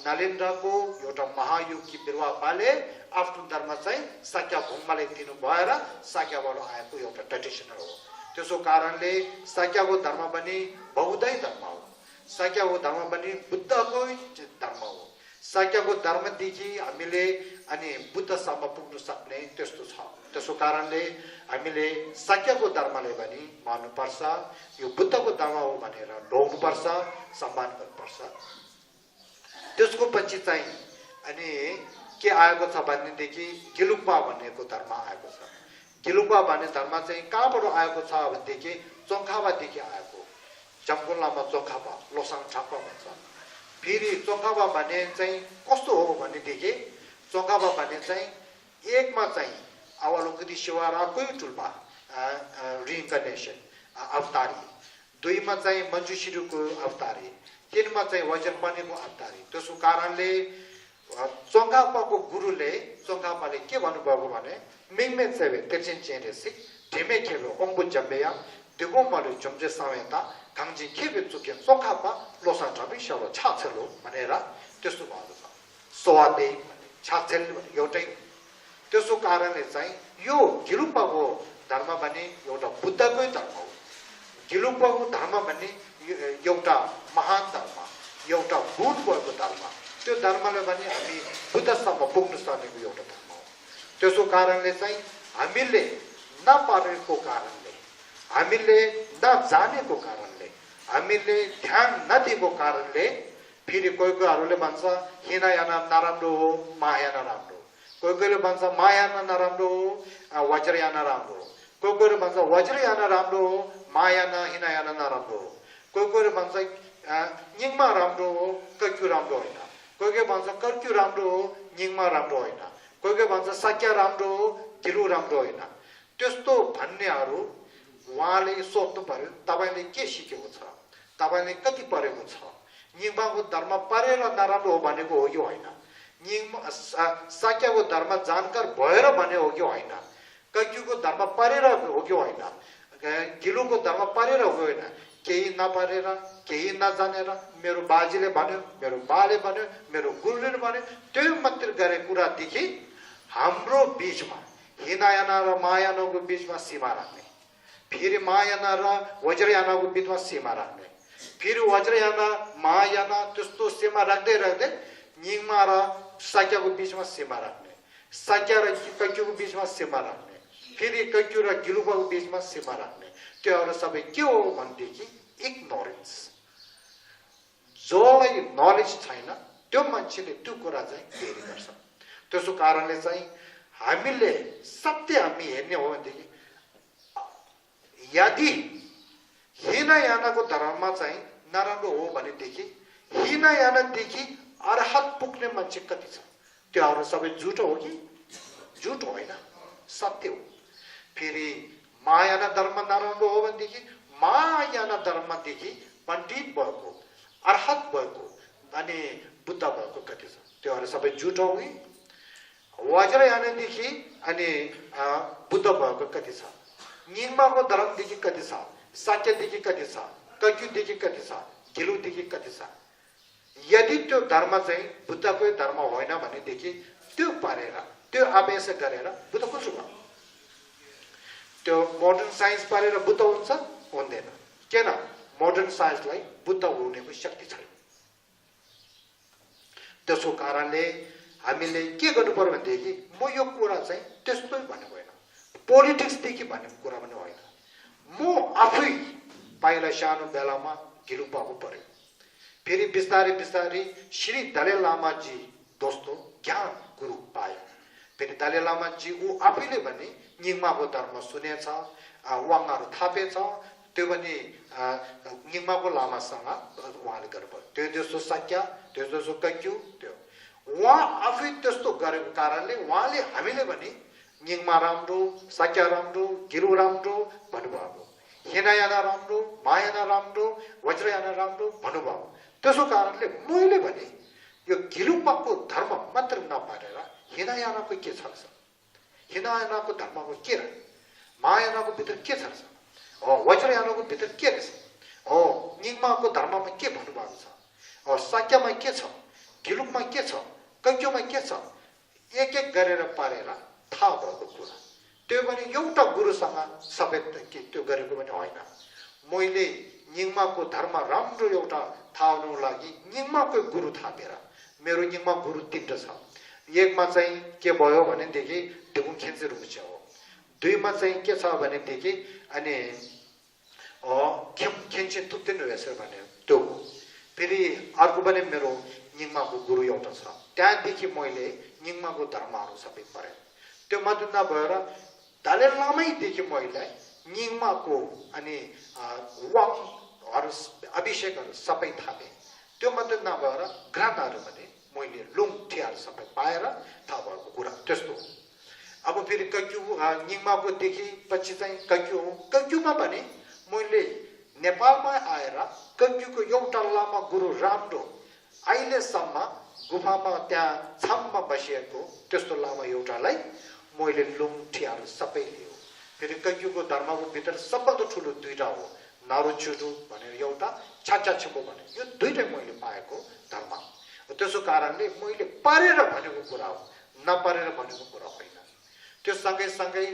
नालेन्द्रको एउटा महायोगी बिरुवापाले आफ्नो धर्म चाहिँ साक्य खोङमाले दिनु भएर साक्यबाट आएको एउटा ट्रेडिसनल हो त्यसो कारणले साक्यको धर्म पनि बौद्धै धर्म हो साक्यको धर्म पनि बुद्धकै धर्म हो साक्यको धर्मदेखि हामीले अनि बुद्धसम्म पुग्न सक्ने त्यस्तो छ त्यसो कारणले हामीले साक्यको धर्मले पनि मान्नुपर्छ यो बुद्धको धर्म हो भनेर ढोग्नुपर्छ सम्मान गर्नुपर्छ त्यसको पछि चाहिँ अनि के आएको छ भनेदेखि गिलुक्पा भन्नेको धर्म आएको छ गिलुक्पा भन्ने धर्म चाहिँ कहाँबाट आएको छ भनेदेखि चोङखाबादेखि आएको जम्बुलामा चोङखाबा लोसाङ ठाप्पा भन्छ फेरि चोङखाबा भन्ने चाहिँ कस्तो हो भनेदेखि चोङखाबा भन्ने चाहिँ एकमा चाहिँ अवलोकनी शिवाराकै टुल्पा रिइन्कर्नेसन अवतारी दुईमा चाहिँ मञ्जुश्रीको अवतारी तीनमा चाहिँ वज्रपाणीको अवतारी त्यसको कारणले चोङखापाको गुरुले चोङखापाले के भन्नुभएको भने मिङमे सेवे तेर्चिन चेरेसिक ढिमे खेलो ओम्बु जम्बेया 대공말을 점제 싸매다 강진 케베 쪽에 속하바 로산 잡이 샤로 차철로 마네라 뜻도 봐도서 소아데 차철 요टे त्यसो कारणले चाहिँ यो गिलुपाको धर्म भने एउटा बुद्धकै धर्म हो गिलुपाको धर्म भने एउटा महान धर्म एउटा गुण भएको धर्म त्यो धर्मले भने हामी बुद्धसम्म पुग्न सक्नेको एउटा धर्म हो त्यसो कारणले चाहिँ हामीले नपारेको कारणले हामीले नजानेको कारणले हामीले ध्यान नदिएको कारणले फेरि कोही कोहीहरूले भन्छ हिनायाना नराम्रो हो मायाना राम्रो कोही कोहीले भन्छ मायाना नराम्रो हो वज्रयाना राम्रो हो कोही कोहीले भन्छ वज्रयाना राम्रो हो मायाना हिनायाना नराम्रो हो कोही कोहीले भन्छ निङमा राम्रो हो कर्क्यु राम्रो होइन कोही कोही भन्छ कर्क्यु राम्रो हो निङमा राम्रो होइन कोही कोही भन्छ साक्या राम्रो हो गिलु राम्रो होइन त्यस्तो भन्नेहरू उहाँले सोध्नु पर्यो तपाईले के सिकेको छ तपाईले कति पढेको छ निङमाको धर्म परेर नराम्रो हो भनेको हो कि होइन साक्याको धर्म जानकार भएर भने हो कि होइन कर्क्युको धर्म परेर हो कि होइन गिलुको धर्म परेर हो कि होइन केही नपरेर केही नजानेर मेरो बाजेले भन्यो मेरो बाले भन्यो मेरो गुरुले भन्यो त्यो मात्र गरे कुरादेखि हाम्रो बीचमा हिनायाना र मायानाको बीचमा सीमा राख्ने फेरि मायाना र वज्रयानाको बीचमा सीमा राख्ने फेरि वज्रयाना मायाना त्यस्तो सीमा राख्दै राख्दै निङमा र साक्याको बीचमा सीमा राख्ने साक्या र कर्क्युको बीचमा सीमा राख्ने फेरि कर्क्यु र गिलुपाको बीचमा सीमा राख्ने त्योहरू सबै के हो भनेदेखि इग्नोरेन्स जसलाई नलेज छैन त्यो मान्छेले त्यो कुरा चाहिँ फेरि गर्छ त्यसो कारणले चाहिँ हामीले सत्य हामी हेर्ने हो भनेदेखि यदि हिनायानाको धर्ममा चाहिँ नराम्रो हो भनेदेखि हिनायानादेखि अर्हत पुग्ने मान्छे कति छ त्योहरू सबै झुटो हो कि झुटो होइन सत्य हो फेरि मायाना धर्म नराम्रो हो भनेदेखि मायाना धर्मदेखि पण्डित भएको अर्हत भएको अनि बुद्ध भएको कति छ त्योहरू सबै झुटो हो कि वज्रयानदेखि अनि बुद्ध भएको कति छ निङमाको धर्मदेखि कति छ साक्यदेखि कति छ कर्क्युदेखि कति छ गिलुदेखि कति छ यदि त्यो धर्म चाहिँ बुद्धकै धर्म होइन भनेदेखि त्यो पारेर त्यो आवेश गरेर बुद्ध कसो भयो त्यो मोडर्न साइन्स पारेर बुद्ध हुन्छ हुँदैन किन मोडर्न साइन्सलाई बुद्ध हुनेको शक्ति छैन त्यसो कारणले हामीले के गर्नु पर्यो भनेदेखि म यो कुरा चाहिँ त्यस्तै भनेको होइन पोलिटिक्सदेखि भनेको कुरा पनि होइन म आफै पहिला सानो बेलामा गिलुपाको पऱ्यो फेरि बिस्तारै बिस्तारै श्री दलाई लामाजी दोस्तो ज्ञान गुरु पाए फेरि दलाई लामाजी ऊ आफैले भने निङमाको धर्म सुनेछ वाङहरू थापेछ त्यो पनि निङमाको लामासँग उहाँले गर्नुभयो त्यो जस्तो साक्या त्यो जस्तो कर्क्यु त्यो उहाँ आफै त्यस्तो गरेको कारणले उहाँले हामीले भने निङमा राम्रो साक्या राम्रो गिलु राम्रो भन्नुभएको हिनायाना राम्रो मायाना राम्रो वज्रयाना राम्रो भन्नुभयो त्यसो कारणले मैले भने यो गिलुपाको धर्म मात्र नपारेर हिनायानाको के छ हिनायानाको धर्मको के रह्यो मायानाको भित्र के छ वज्रयानाको भित्र के रहेछ निङमाको धर्ममा के भन्नुभएको छ साक्यामा के छ गिलुकमा के छ कर्क्युमा के छ एक एक गरेर पारेर थाहा भएको कुरा त्यो पनि एउटा गुरुसँग सबै त्यो गरेको पनि होइन मैले निङमाको धर्म राम्रो एउटा थाहा हुनुको लागि निङमाको गुरु थापेर मेरो निङमा गुरु तीनटा छ एकमा चाहिँ के भयो भनेदेखि ढुकुङ खेन्से रुमुचे हो दुईमा चाहिँ के छ भनेदेखि अनि खेन्से तुत्तेन रहेछ भने त्यो हो फेरि अर्को पनि मेरो निङमाको गुरु एउटा छ त्यहाँदेखि मैले निङमाको धर्महरू सबै पढेँ त्यो मात्र नभएर दलाई लामैदेखि मैले निङमाको अनि वाङहरू अभिषेकहरू सबै थापेँ त्यो मात्र नभएर ग्रन्थहरू पनि मैले लुङठियाहरू सबै पाएर थाहा भएको कुरा त्यस्तो हो अब फेरि कर्क्यु निङमाको देखि पछि चाहिँ कर्क्यु हो कर्क्युमा पनि मैले नेपालमा आएर कर्क्युको एउटा लामा गुरु राम्रो अहिलेसम्म गुफामा त्यहाँ छाममा बसिएको त्यस्तो लामा एउटालाई मैले लुङठियाहरू सबै लियो फेरि कयौँको धर्मको भित्र सबभन्दा ठुलो दुईटा हो नारुचुरु भनेर एउटा छाचा छिपो भने यो दुईटै मैले पाएको धर्म हो त्यसो कारणले मैले पारेर भनेको कुरा हो नपारेर भनेको कुरा होइन त्यो सँगै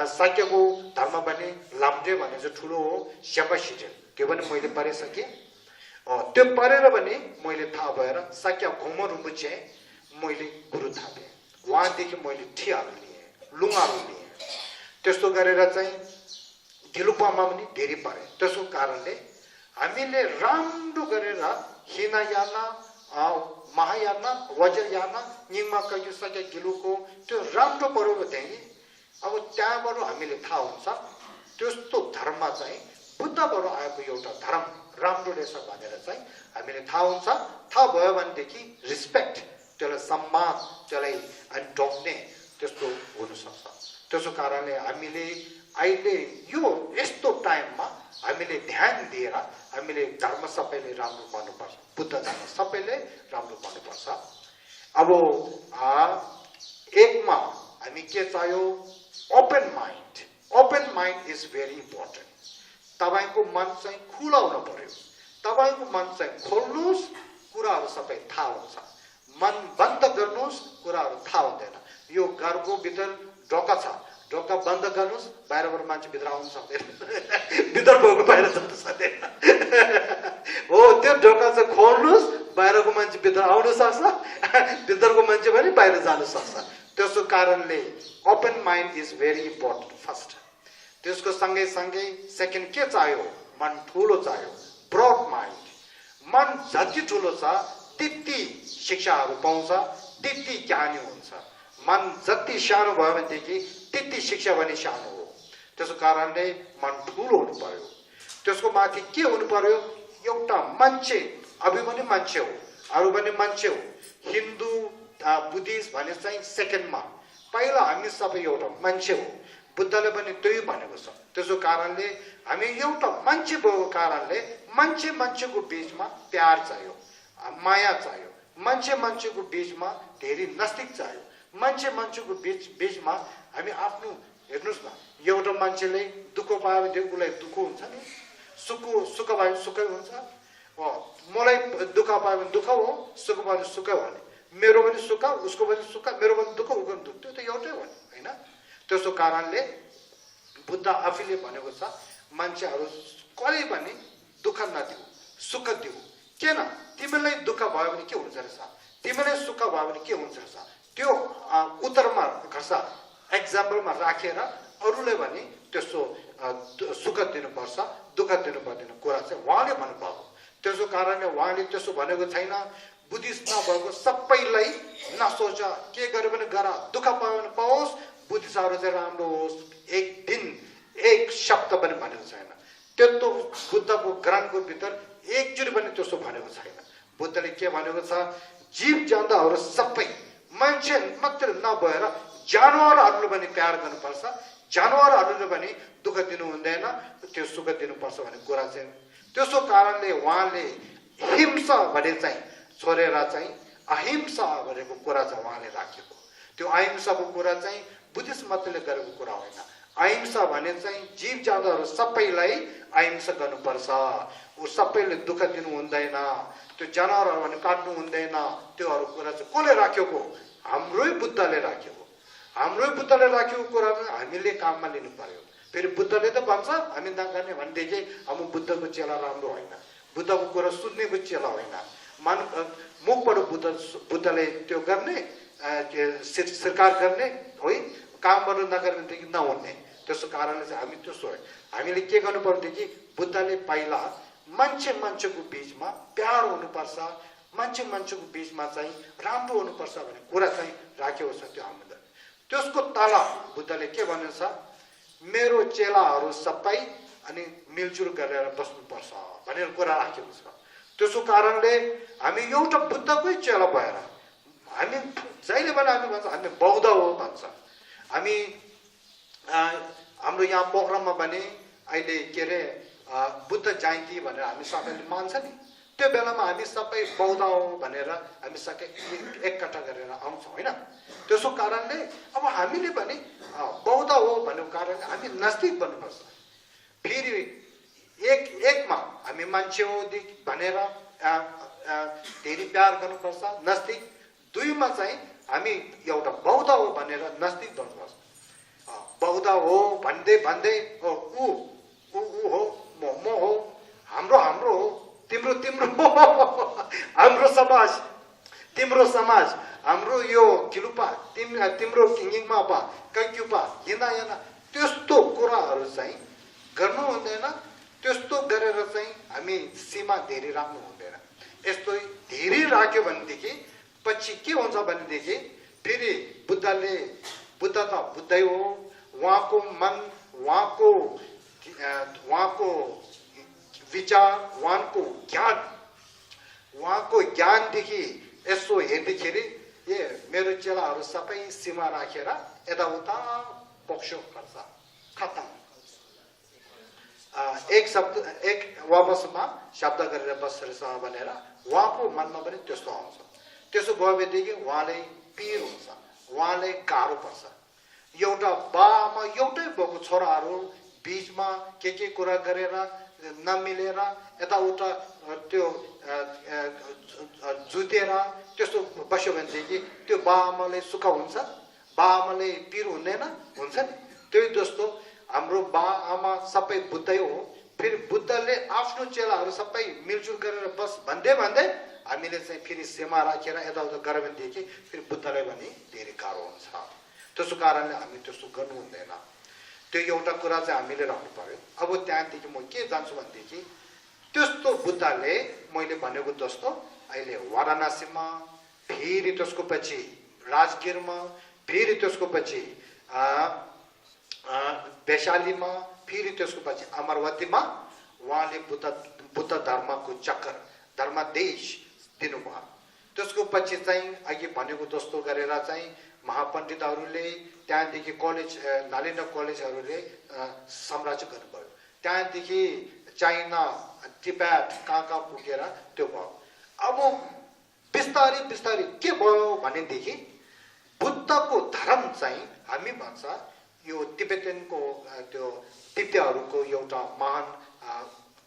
साक्यको धर्म भने लाम्जे भने चाहिँ ठुलो हो स्यापा सिटेल त्यो पनि मैले पारिसकेँ त्यो परेर भने मैले थाहा भएर साक्या घुम रुम्बुचे मैले गुरु थापेँ उहाँदेखि मैले ठियाहरू लिएँ लुङाहरू लिएँ त्यस्तो गरेर चाहिँ ढिलुपामा पनि धेरै परे त्यसको कारणले हामीले राम्रो गरेर हिनायाना महायाना वज्रयाना निङमा कयु सके गिलुको त्यो राम्रो पर्व चाहिँ अब त्यहाँबाट हामीले थाहा हुन्छ त्यस्तो धर्म चाहिँ बुद्धबाट आएको एउटा धर्म राम्रो रहेछ भनेर चाहिँ हामीले थाहा हुन्छ थाहा भयो भनेदेखि रिस्पेक्ट त्यसलाई सम्मान त्यसलाई अनि ढोक्ने त्यस्तो हुनसक्छ त्यसो कारणले हामीले अहिले यो यस्तो टाइममा हामीले ध्यान दिएर हामीले धर्म सबैले राम्रो गर्नुपर्छ बुद्ध धर्म सबैले राम्रो गर्नुपर्छ अब एकमा हामी के चाहियो open mind is very important तपाईको मन चाहिँ खुला हुनु पर्यो तपाईको मन चाहिँ खोल्नुस् कुराहरू सबै थाहा हुन्छ मन बन्द गर्नुस् कुराहरू थाहा हुँदैन यो घरको भित्र ढोका छ ढोका बन्द गर्नुस् बाहिरबाट मान्छे भित्र आउन सक्दैन भित्र गएको बाहिर जान सक्दैन हो त्यो ढोका चाहिँ खोल्नुस् बाहिरको मान्छे भित्र आउन सक्छ भित्रको मान्छे पनि बाहिर जान सक्छ त्यसो कारणले open mind is very important first त्यसको सँगै सेकेन्ड के चाहियो मन ठुलो चाहियो ब्रड माइन्ड मन जति ठुलो छ त्यति शिक्षाहरू पाउँछ त्यति ज्ञानी हुन्छ मन जति सानो भयो भनेदेखि त्यति शिक्षा पनि सानो हो त्यसो कारणले मन ठुलो हुनु पर्यो त्यसको माथि के हुनु पर्यो एउटा मान्छे अभी पनि मान्छे हो अरू पनि मान्छे हो हिन्दू बुद्धिस्ट भने चाहिँ सेकेन्डमा पहिला हामी सबै एउटा मान्छे हो बुद्धले पनि त्यही भनेको छ त्यसो कारणले हामी एउटा मान्छे भएको कारणले मान्छेको बीचमा प्यार चाहियो माया चाहियो मान्छेको बीचमा धेरै नस्तिक चाहियो मान्छेको बीचमा हामी आफ्नो हेर्नुस् न एउटा मान्छेले दुःख पायो भने उसलाई दुःख हुन्छ नि सुख भयो भने सुखै हुन्छ मलाई दुःख पायो भने दुःख हो सुख भयो भने सुखै हो मेरो पनि सुख उसको पनि सुख मेरो पनि दुःख उसको पनि दुःख त्यो त एउटै हो नि होइन त्यसो कारणले बुद्ध आफैले भनेको छ मान्छेहरू कहिले पनि दुःख नदिऊ सुख दिऊ किन तिमीलाई दुःख भयो भने के हुन्छ रहेछ तिमीलाई सुख भयो भने के हुन्छ रहेछ त्यो उत्तरमा घर्ष एक्जाम्पलमा राखेर अरूलाई भने त्यस्तो सुख दिनुपर्छ दुःख दिनु पर्दैन कुरा चाहिँ उहाँले भन्नुभएको त्यसो कारणले उहाँले त्यसो भनेको छैन बुद्धिस्ट नभएको सबैलाई नसोच के गर्यो भने गर दुःख पायो भने पाओस् बुद्धिस्टहरू चाहिँ राम्रो होस् एक दिन एक शब्द पनि भनेको छैन त्यस्तो बुद्धको ग्रन्थको भित्र एकचोटि पनि त्यस्तो भनेको छैन बुद्धले के भनेको छ जीव जन्तुहरू सबै मान्छे मात्र नभएर जानवरहरूले पनि प्यार गर्नुपर्छ जानवरहरूले पनि दुःख दिनु हुँदैन त्यो सुख दिनुपर्छ भन्ने कुरा चाहिँ त्यसो कारणले उहाँले हिंसा भने चाहिँ छोडेर चाहिँ अहिंसा भनेको कुरा चाहिँ उहाँले राखेको त्यो अहिंसाको कुरा चाहिँ बुद्धिस्ट मतले गरेको कुरा होइन अहिंसा भने चाहिँ जीव जन्तुहरू सबैलाई अहिंसा गर्नुपर्छ ऊ सबैले दुःख दिनु हुँदैन त्यो जनावरहरू भने काट्नु हुँदैन त्योहरू कुरा चाहिँ कसले राखेको हाम्रै बुद्धले राखेको कुरा हामीले काममा लिनु पर्यो फेरि बुद्धले त भन्छ हामी नगर्ने भनेदेखि अब बुद्धको चेला राम्रो होइन बुद्धको कुरा सुन्नेको चेला होइन मुखबाट बुद्धले त्यो गर्ने स्वीकार गर्ने है कामबाट नगर्नेदेखि नहुने त्यसो कारणले चाहिँ हामी त्यसो है हामीले के गर्नु पर्योदेखि बुद्धले पहिला मान्छेको बीचमा प्यार हुनुपर्छ मान्छेको बीचमा चाहिँ राम्रो हुनुपर्छ भन्ने कुरा चाहिँ राखेको छ त्यो हामीले त्यसको तल बुद्धले के भनेछ मेरो चेलाहरू सबै अनि मिलजुल गरेर बस्नुपर्छ भनेर कुरा राखेको छ त्यसो कारणले हामी एउटा बुद्धकै चेला भएर हामी जहिले पनि हामी भन्छ हामी बौद्ध हो भन्छ हामी हाम्रो यहाँ प्रोग्राममा भने अहिले के अरे बुद्ध जयन्ती भनेर हामी सबैले मान्छ नि त्यो बेलामा हामी सबै बौद्ध हो भनेर हामी सबै एकट्ठा गरेर आउँछौँ होइन त्यसो कारणले अब हामीले पनि बौद्ध हो भनेको कारणले हामी नस्तिक बन्नुपर्छ फेरि एकमा हामी मान्छे हो भनेर धेरै प्यार गर्नुपर्छ नस्तिक दुईमा चाहिँ हामी एउटा बौद्ध हो भनेर नस्तिक बन्नुपर्छ बौद्ध हो भन्दै भन्दै ऊ हो म हो हाम्रो हो तिम्रो हाम्रो समाज तिम्रो समाज हाम्रो यो किलुपा तिम्रो किङिङमा पा कक्युपा हिँड्दा त्यस्तो कुराहरू चाहिँ गर्नु हुँदैन त्यस्तो गरेर चाहिँ हामी सीमा धेरै राख्नु हुँदैन यस्तो धेरै राख्यो भनेदेखि पछि के हुन्छ भनेदेखि फेरि बुद्ध त बुद्धै हो उहाँको मन उहाँको विचार उहाँको ज्ञानदेखि यसो हेर्दाखेरि मेरो चेलाहरू सबै सीमा राखेर यताउता पक्ष गर्छ खतम एक वापसमा शब्द गरेर बस्छ भनेर उहाँको मनमा पनि त्यस्तो आउँछ त्यसो भयो भनेदेखि उहाँलाई पीर हुन्छ उहाँलाई गाह्रो पर्छ एउटा बामा एउटै भएको छोराहरू बीचमा के कुरा गरेर नमिलेर यताउता त्यो जुतेर त्यस्तो बस्यो भनेदेखि त्यो बाआमाले सुख हुन्छ बाआमाले पीर हुँदैन हुन्छ नि त्यही जस्तो हाम्रो बाआमा सबै बुद्धै हो फेरि बुद्धले आफ्नो चेलाहरू सबै मिलजुल गरेर बस भन्दै हामीले चाहिँ फेरि सीमा राखेर यताउता गऱ्यो भनेदेखि फेरि बुद्धलाई पनि धेरै गाह्रो हुन्छ त्यसो कारणले हामी त्यस्तो गर्नु हुँदैन त्यो एउटा कुरा चाहिँ हामीले राख्नु पर्यो अब त्यहाँदेखि म के जान्छु भनेदेखि त्यस्तो बुद्धले मैले भनेको जस्तो अहिले वाराणसीमा फेरि त्यसको पछि राजगिरमा फेरि त्यसको पछि वैशालीमा फेरि त्यसको पछि अमरवतीमा उहाँले बुद्ध धर्मको चक्कर धर्मदेश दिनुभयो त्यसको पछि चाहिँ अघि भनेको जस्तो गरेर चाहिँ महापण्डितहरूले त्यहाँदेखि कलेज नालन्दा कलेजहरूले साम्राज्य गर्नुभयो त्यहाँदेखि चाइना तिब्बत कहाँ पुगेर त्यो भयो अब बिस्तारै के भयो भनेदेखि बुद्धको धर्म चाहिँ हामी भन्छ यो तिब्बतको त्यो तिब्बतहरूको एउटा महान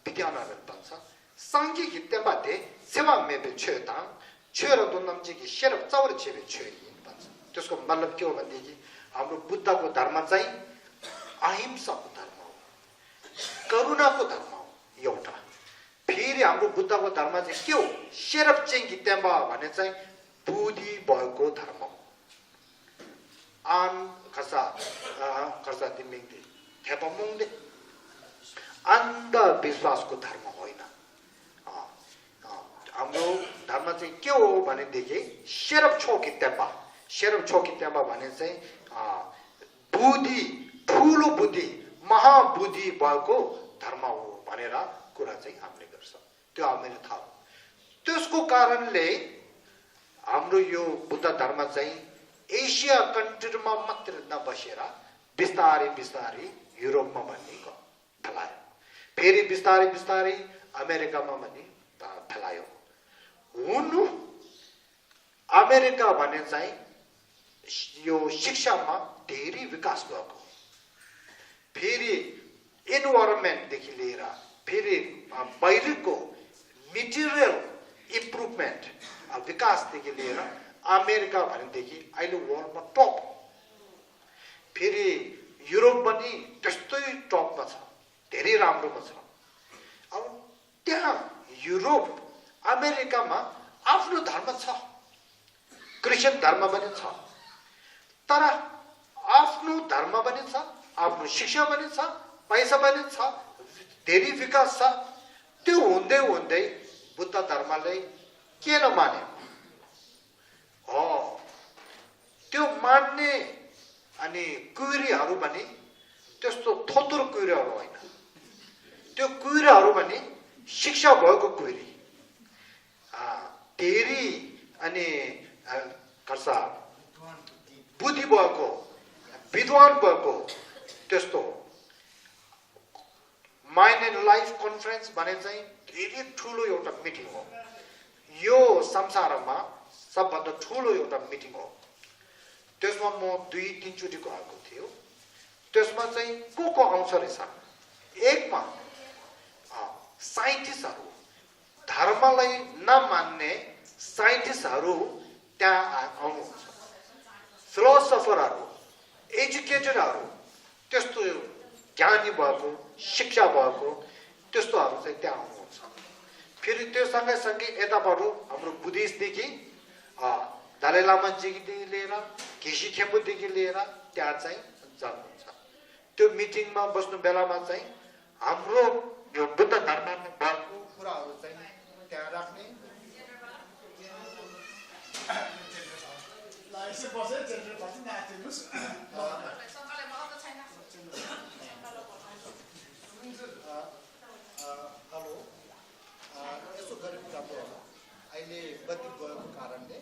विद्वानहरू भन्छ सांघिक हित्यमध्ये सेवा मेबे छेताङ छेर दोनमजीकी शेरब चौर छेबे छे भन्छ त्यसको मतलब के हो भनेदेखि हाम्रो बुद्धको धर्म चाहिँ अहिंसाको धर्म हो करुणाको धर्म हो एउटा फेरि हाम्रो बुद्धको धर्म चाहिँ के हो शेरब चेङ हित्यम्बा भने चाहिँ बुद्धि भएको धर्म हो आन खर्सा तिमिङले थेपामुङले अन्धविश्वासको धर्म होइन हाम्रो धर्म चाहिँ के हो भनेदेखि शेरब छोकित्यम्बा भने चाहिँ बुद्धि ठुलो बुद्धि महाबुद्धि भएको धर्म हो भनेर कुरा चाहिँ हामीले गर्छ त्यो हामीले थाहा त्यसको कारणले हाम्रो यो बुद्ध धर्म चाहिँ एसिया कन्ट्रीमा मात्र नबसेर बिस्तारै युरोपमा पनि फैलायो फेरि बिस्तारै अमेरिकामा पनि फैलायो हुनु अमेरिका भने चाहिँ यो शिक्षामा धेरै विकास भएको फेरि इन्भाइरोमेन्टदेखि लिएर फेरि बाहिरको मेटेरियल इम्प्रुभमेन्ट विकासदेखि लिएर अमेरिका भनेदेखि अहिले वर्ल्डमा टप फेरि युरोप पनि त्यस्तै टपमा छ धेरै राम्रोमा छ अब त्यहाँ युरोप अमेरिकामा आफ्नो धर्म छ क्रिस्चियन धर्म पनि छ तर आफ्नो धर्म पनि छ आफ्नो शिक्षा पनि छ पैसा पनि छ धेरै विकास छ त्यो हुँदै बुद्ध धर्मले किन माने त्यो मान्ने अनि कुइरीहरू पनि त्यस्तो थोत्रो कुइरीहरू होइन त्यो कुइरीहरू पनि शिक्षा भएको कुइरी धेरै अनि खर्सा बुद्धि भएको विद्वान भएको त्यस्तो माइन्ड एन्ड लाइफ कन्फरेन्स भने चाहिँ धेरै ठुलो एउटा मिटिङ हो। यो संसारमा सबभन्दा ठुलो एउटा मिटिङ हो। त्यसमा म 2-3 चोटिको आएको थियो। त्यसमा चाहिँ को आउँछ रहेछ? एकमा साइन्टिस्टहरू, धर्मलाई नमान्ने साइन्टिस्टहरू त्यहाँ आउनुहुन्छ, फिलोसफरहरू, एजुकेटेडहरू, त्यस्तो ज्ञानी भएको, शिक्षा भएको त्यस्तोहरू चाहिँ त्यहाँ आउनुहुन्छ। फेरि त्यो सँगै यताबाट हाम्रो बुद्धिस्टदेखि दलाई लामाजीदेखि लिएर केसी खेम्बुदेखि लिएर त्यहाँ चाहिँ जानुहुन्छ। त्यो मिटिङमा बस्नु बेलामा चाहिँ हाम्रो यो बुद्ध धर्ममा भएको कुराहरू चाहिँ त्यहाँ राख्ने। हेलो, यसो गरेको राम्रो होला। अहिले बत्ती गएको कारणले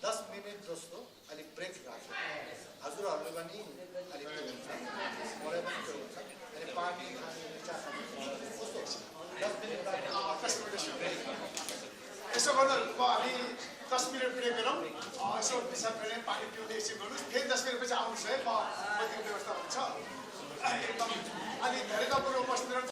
10 मिनट जस्तो अलिक ब्रेक राख्छ। हजुरहरूले पनि अलिक त्यो हुन्छ, मलाई पनि त्यो हुन्छ। अनि पानी खाने, चिया खाने कस्तो 10 मिनट ब्रेक। यसो गर्दा अलि 10 मिनट ब्रेक गरौँ। यसो पिसाब गरेर पानी पिउँदै एकछिन गर्नुहोस्। फेरि 10 मिनटपछि आउनुहोस् है, म बत्तीको व्यवस्था हुन्छ। अनि धेरै तपाईँहरू उपस्थित